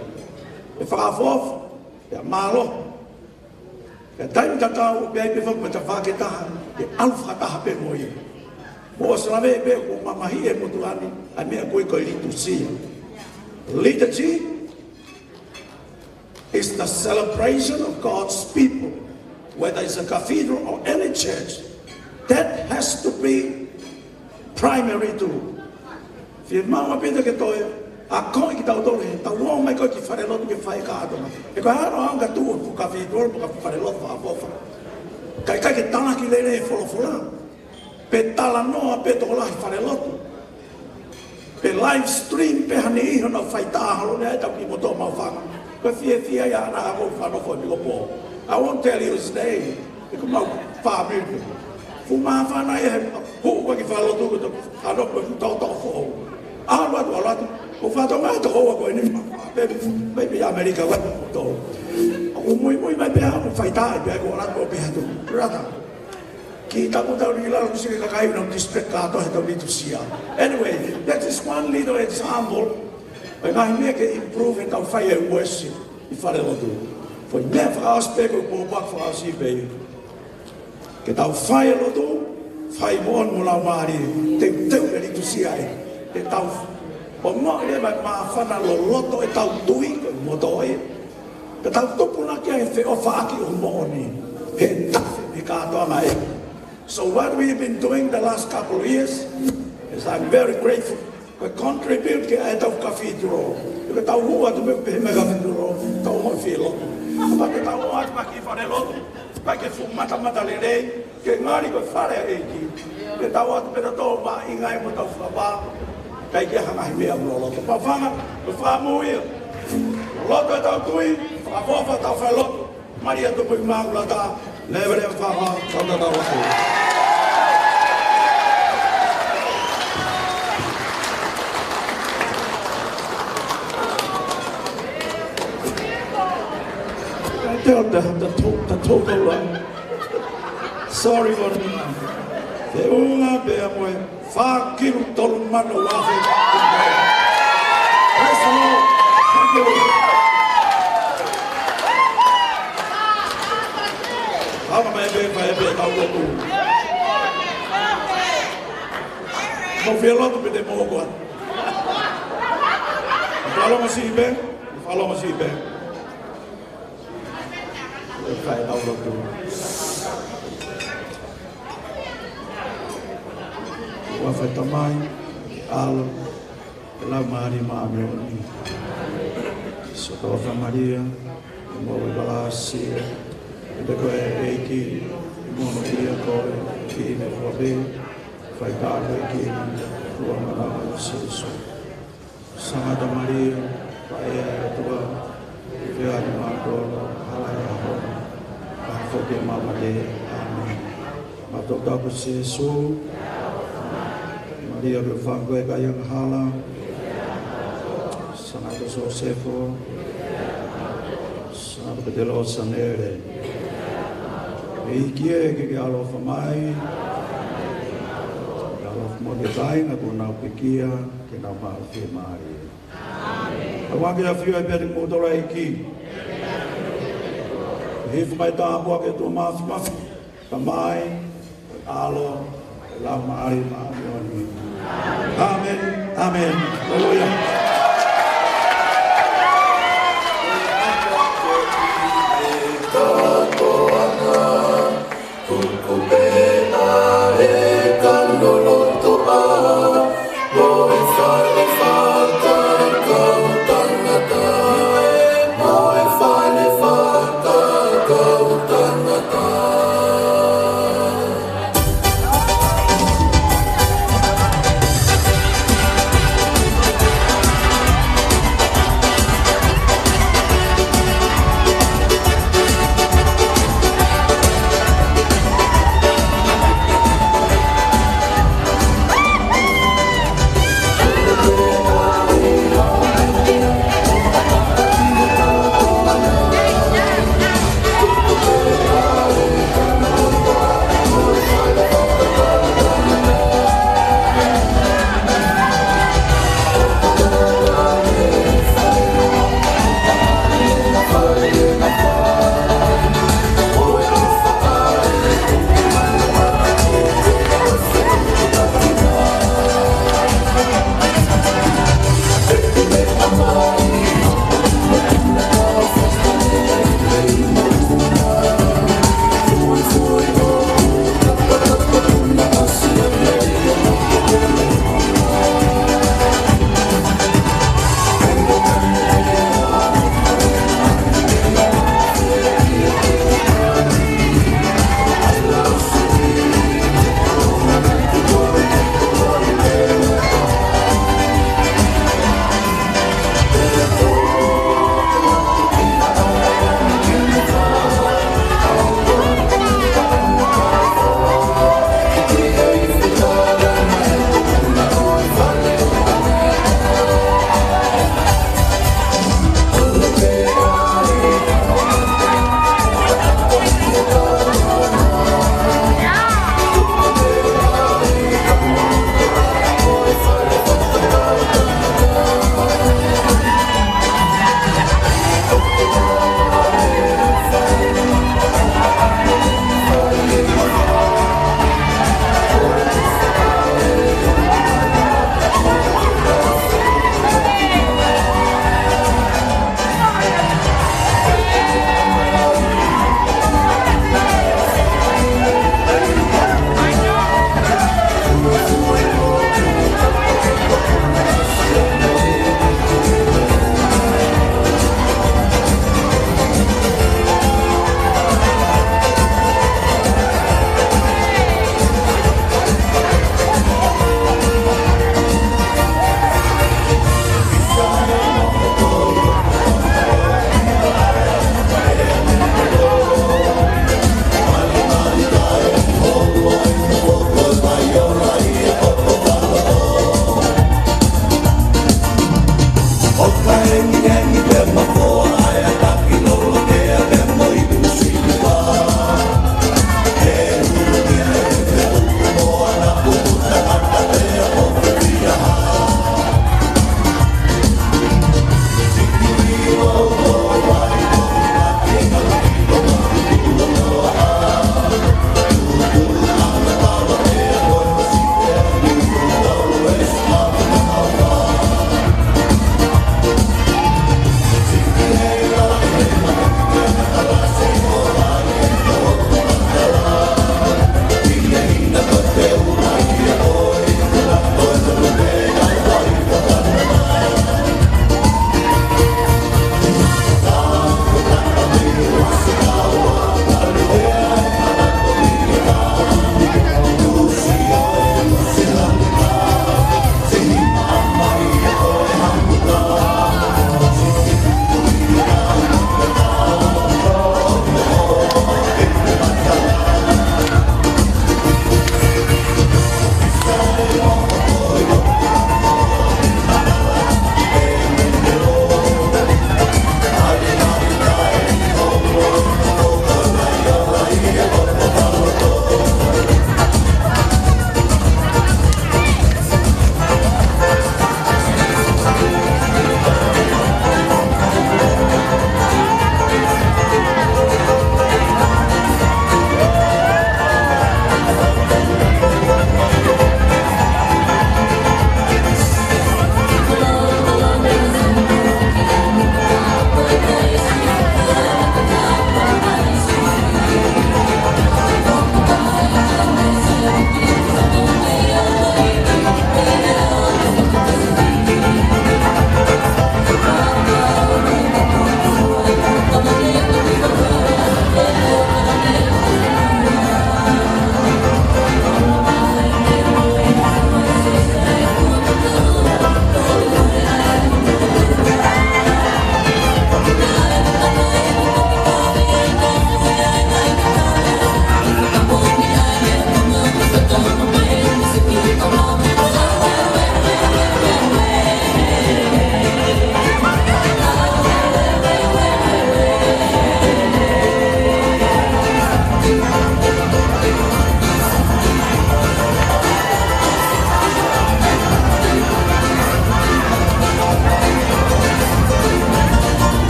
ʻE fakaʻofoʻofa, pea mālō. Pea taimi tatau, pea ʻi ai pē foki mo e tafaʻaki ʻe taha, ʻe ʻalu fakataha pē mo ia. Mo ʻosi lave pē ʻoku mamahiʻi ʻe he motuʻa ni ʻa e meʻa ko ē ko e liturgia. Liturgy is the celebration of God's people, whether it's a cathedral or any church, that has to be primary to. Fiemaʻu ʻaupito ke toe akoʻi kitautolu he tau ō mai ko ē ki falelotu ke fai kātoanga. He ko e hā hoʻo anga tuʻu ʻo ka fitolo mo ka falelotu fakaʻofoʻofa. Kae ʻikai ke talaki lelei e folofola. Pe talanoa pē tokolahi falelotu. Pe live stream pē ha niʻihi ʻo nau fai tā holo nei ai tau ki moto Maʻufanga. Ko e fiefia ia naʻa ku fanongo foʻi piko pō. I won't tell you his name. He ko homau fāmili. Fuʻu māfana ia he hū ko ē ki falelotu ko e tau fanongo ko e fuʻu tau tau foʻou. ʻAlu atu, ʻalu atu. Ko e fatongia ʻe toko ua ko eni ma. Pe, pe, pe ʻAmelika ua ko tau. ʻOku muimui mai pē au, fai tā, pea ko e ʻalu atu ʻo pehē atu. Brother. Ki taku tau ni la, ʻoku sio ki he kakai ʻoku nau disrespect kātoa he tau liturgia. Anyway, that is one little example. ʻA e ngaahi meʻa ke improve he tau fai e worship ʻi falelotu. Foʻi meʻa fakaʻosi pē ko e pōpoaki fakaʻosi pē. Ke tau fai e lotu, fai moʻoni mo laumālie, teuteu e liturgia ē. Ke tau, ʻo mo e leva māfana loloto e tau tui, ko e moto ē. Ke tau tupu na ki ai he feʻofaʻaki ʻo moʻoni. He tafe e kātoanga ē. So what we've been doing the last couple of years is I'm very grateful. Ko e contribute ke ʻai tau cathedral. Ke tau hū atu mei pē mei cathedral, tau mo filo. Pea ke tau ō atu mei ki falelotu. Pea ke fuʻu matamata lelei, ke ngali ko e fale ʻa e ʻEiki. Ke tau ō atu pē tau tō maʻinga ai mo tau fakapā. Kae ʻikai ke hanga ʻe he meʻa ʻo loloto. Maʻufanga, ko e fakamoʻui ia. Loto e tau tui, fakaʻofoʻofa tau falelotu. Maria Tupu ʻImakulata, leva leva fakaʻofoʻofa, tau tatau atu. Te o te, te tō, te tō, te tō. Sorry, Lord. Te unga pea mo e fā kilu tolu mano uafe. Praise the Lord. Thank you. Hama mai pē, mai pē, kau koku. Mo fia lotu pē te mo koa. Fālongo siʻi pē, fālongo siʻi pē. ʻE fai ʻetau lotu. ʻOfa ʻa e Tamai, ʻAlo, Laumālie Māʻoniʻoni. Siʻoto ʻofa Malia, mo e kalāsia, ʻa e ko e ʻEiki, mo e ia ko e ki ne fua pē, fai kātoa ki ne fua manako Sīsū. Sangata Malia, Paea ʻo e ʻOtua, ʻi he ʻaho ni mo e hala ʻo e ʻaho, ʻa e foki ʻa e mate. ʻĀmeni. Mātou tapu Sīsū, Malia ʻoku fanga koe ʻi he angahala, Sangata Sosefo, Sangata Petelo Sanele. ʻEiki ē, ke ke ʻaloʻofa mai, ʻaloʻofa mai ki he kāinga kuo nau pekia, ke nau maʻu fiemālie. ʻOua ke ʻafio ai pē ʻa kimoutolu ʻEiki. Hifo mai tāpuaki ʻa e ʻOtua Māfimafi, Tamai, ʻAlo, Laumālie Māʻoniʻoni. ʻĀmeni. ʻĀmeni. Haleluia. Tuku pē ʻa e kau loloto ʻa, mo e fai, fai.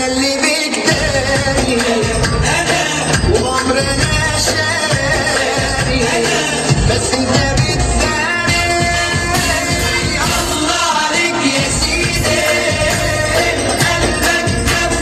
اللي بيقتلني وعمرنا شاري، بس انت بتداري. الله عليك يا سيدي، قلبك جاب.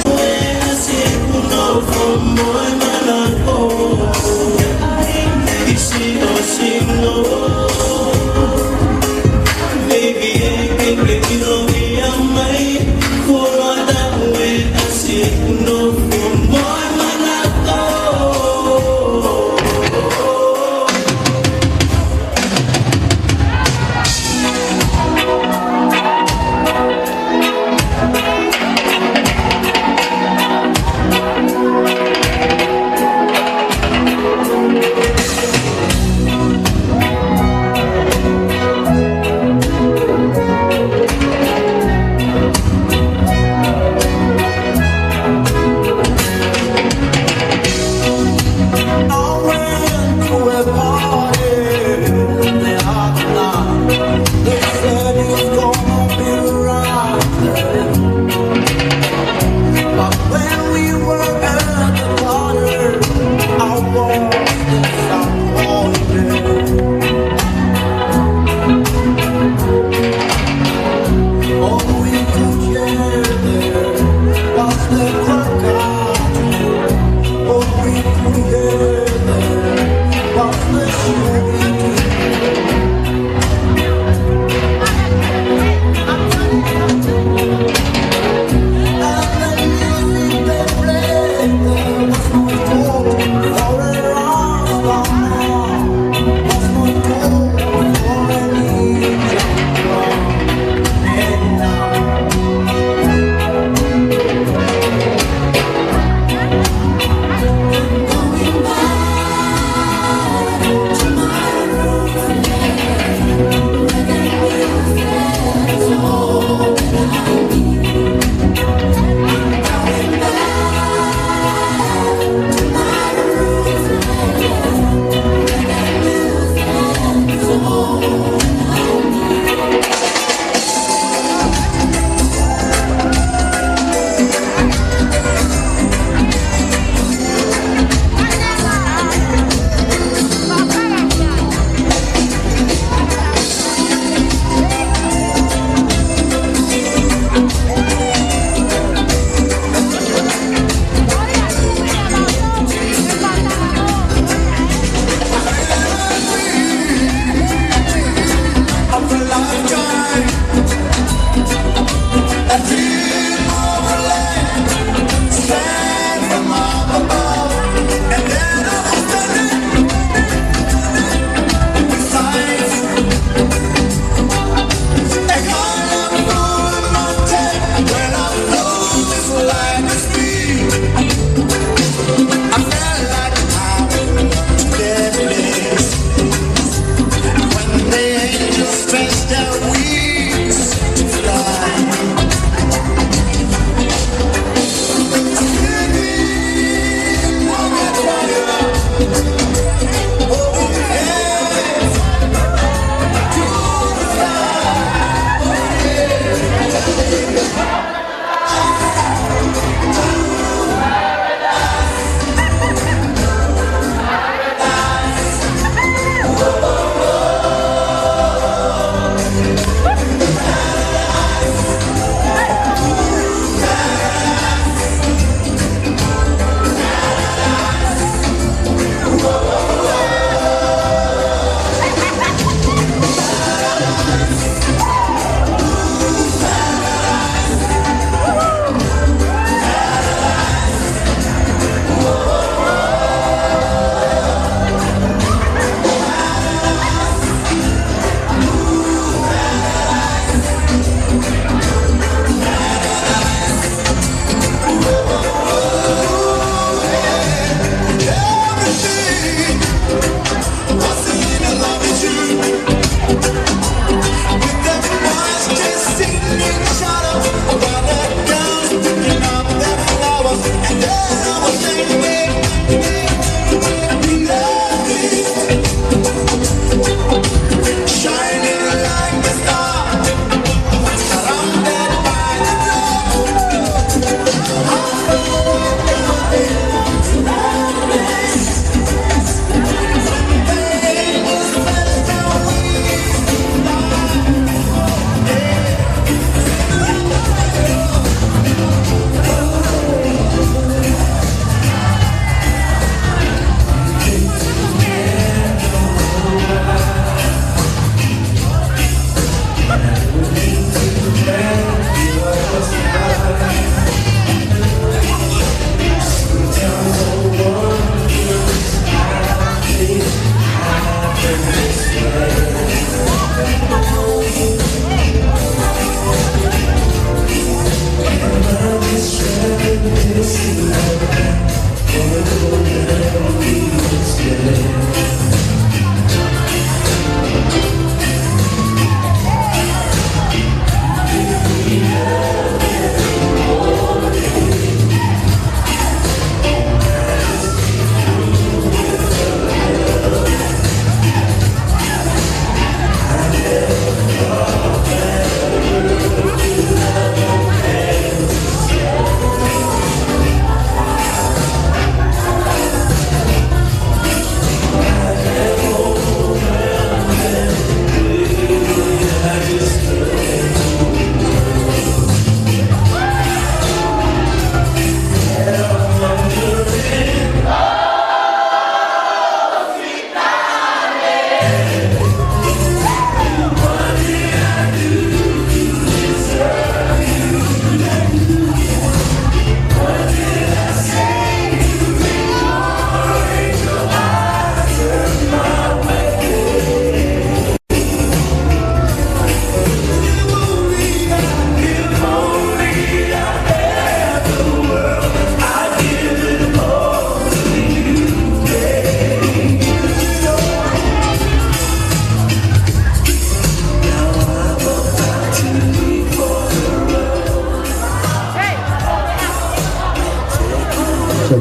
Hello,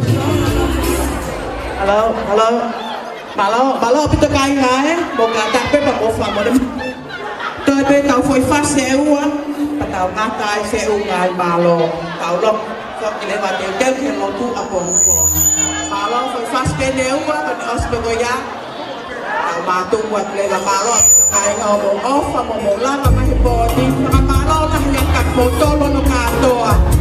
hello. Mālō, mālō ʻaupito kāinga ē, mou kātaki pē pea mou fakamolemole. Toe pē tau foʻi fasi ʻe ua, pea tau ngata ai feʻunga ai mālō. Tau loko, foki leva teuteu ki he lotu ʻapongipongi. Mālō foʻi fasi pē ʻe ua, ko ʻene ʻosi pē ko ia. Tau mātuku atu leva, mālō kāinga hoʻomou ʻofa mo hoʻomou lava mai he pō ni. Fakamālō lahi atu kiate kimoutolu hono kātoa.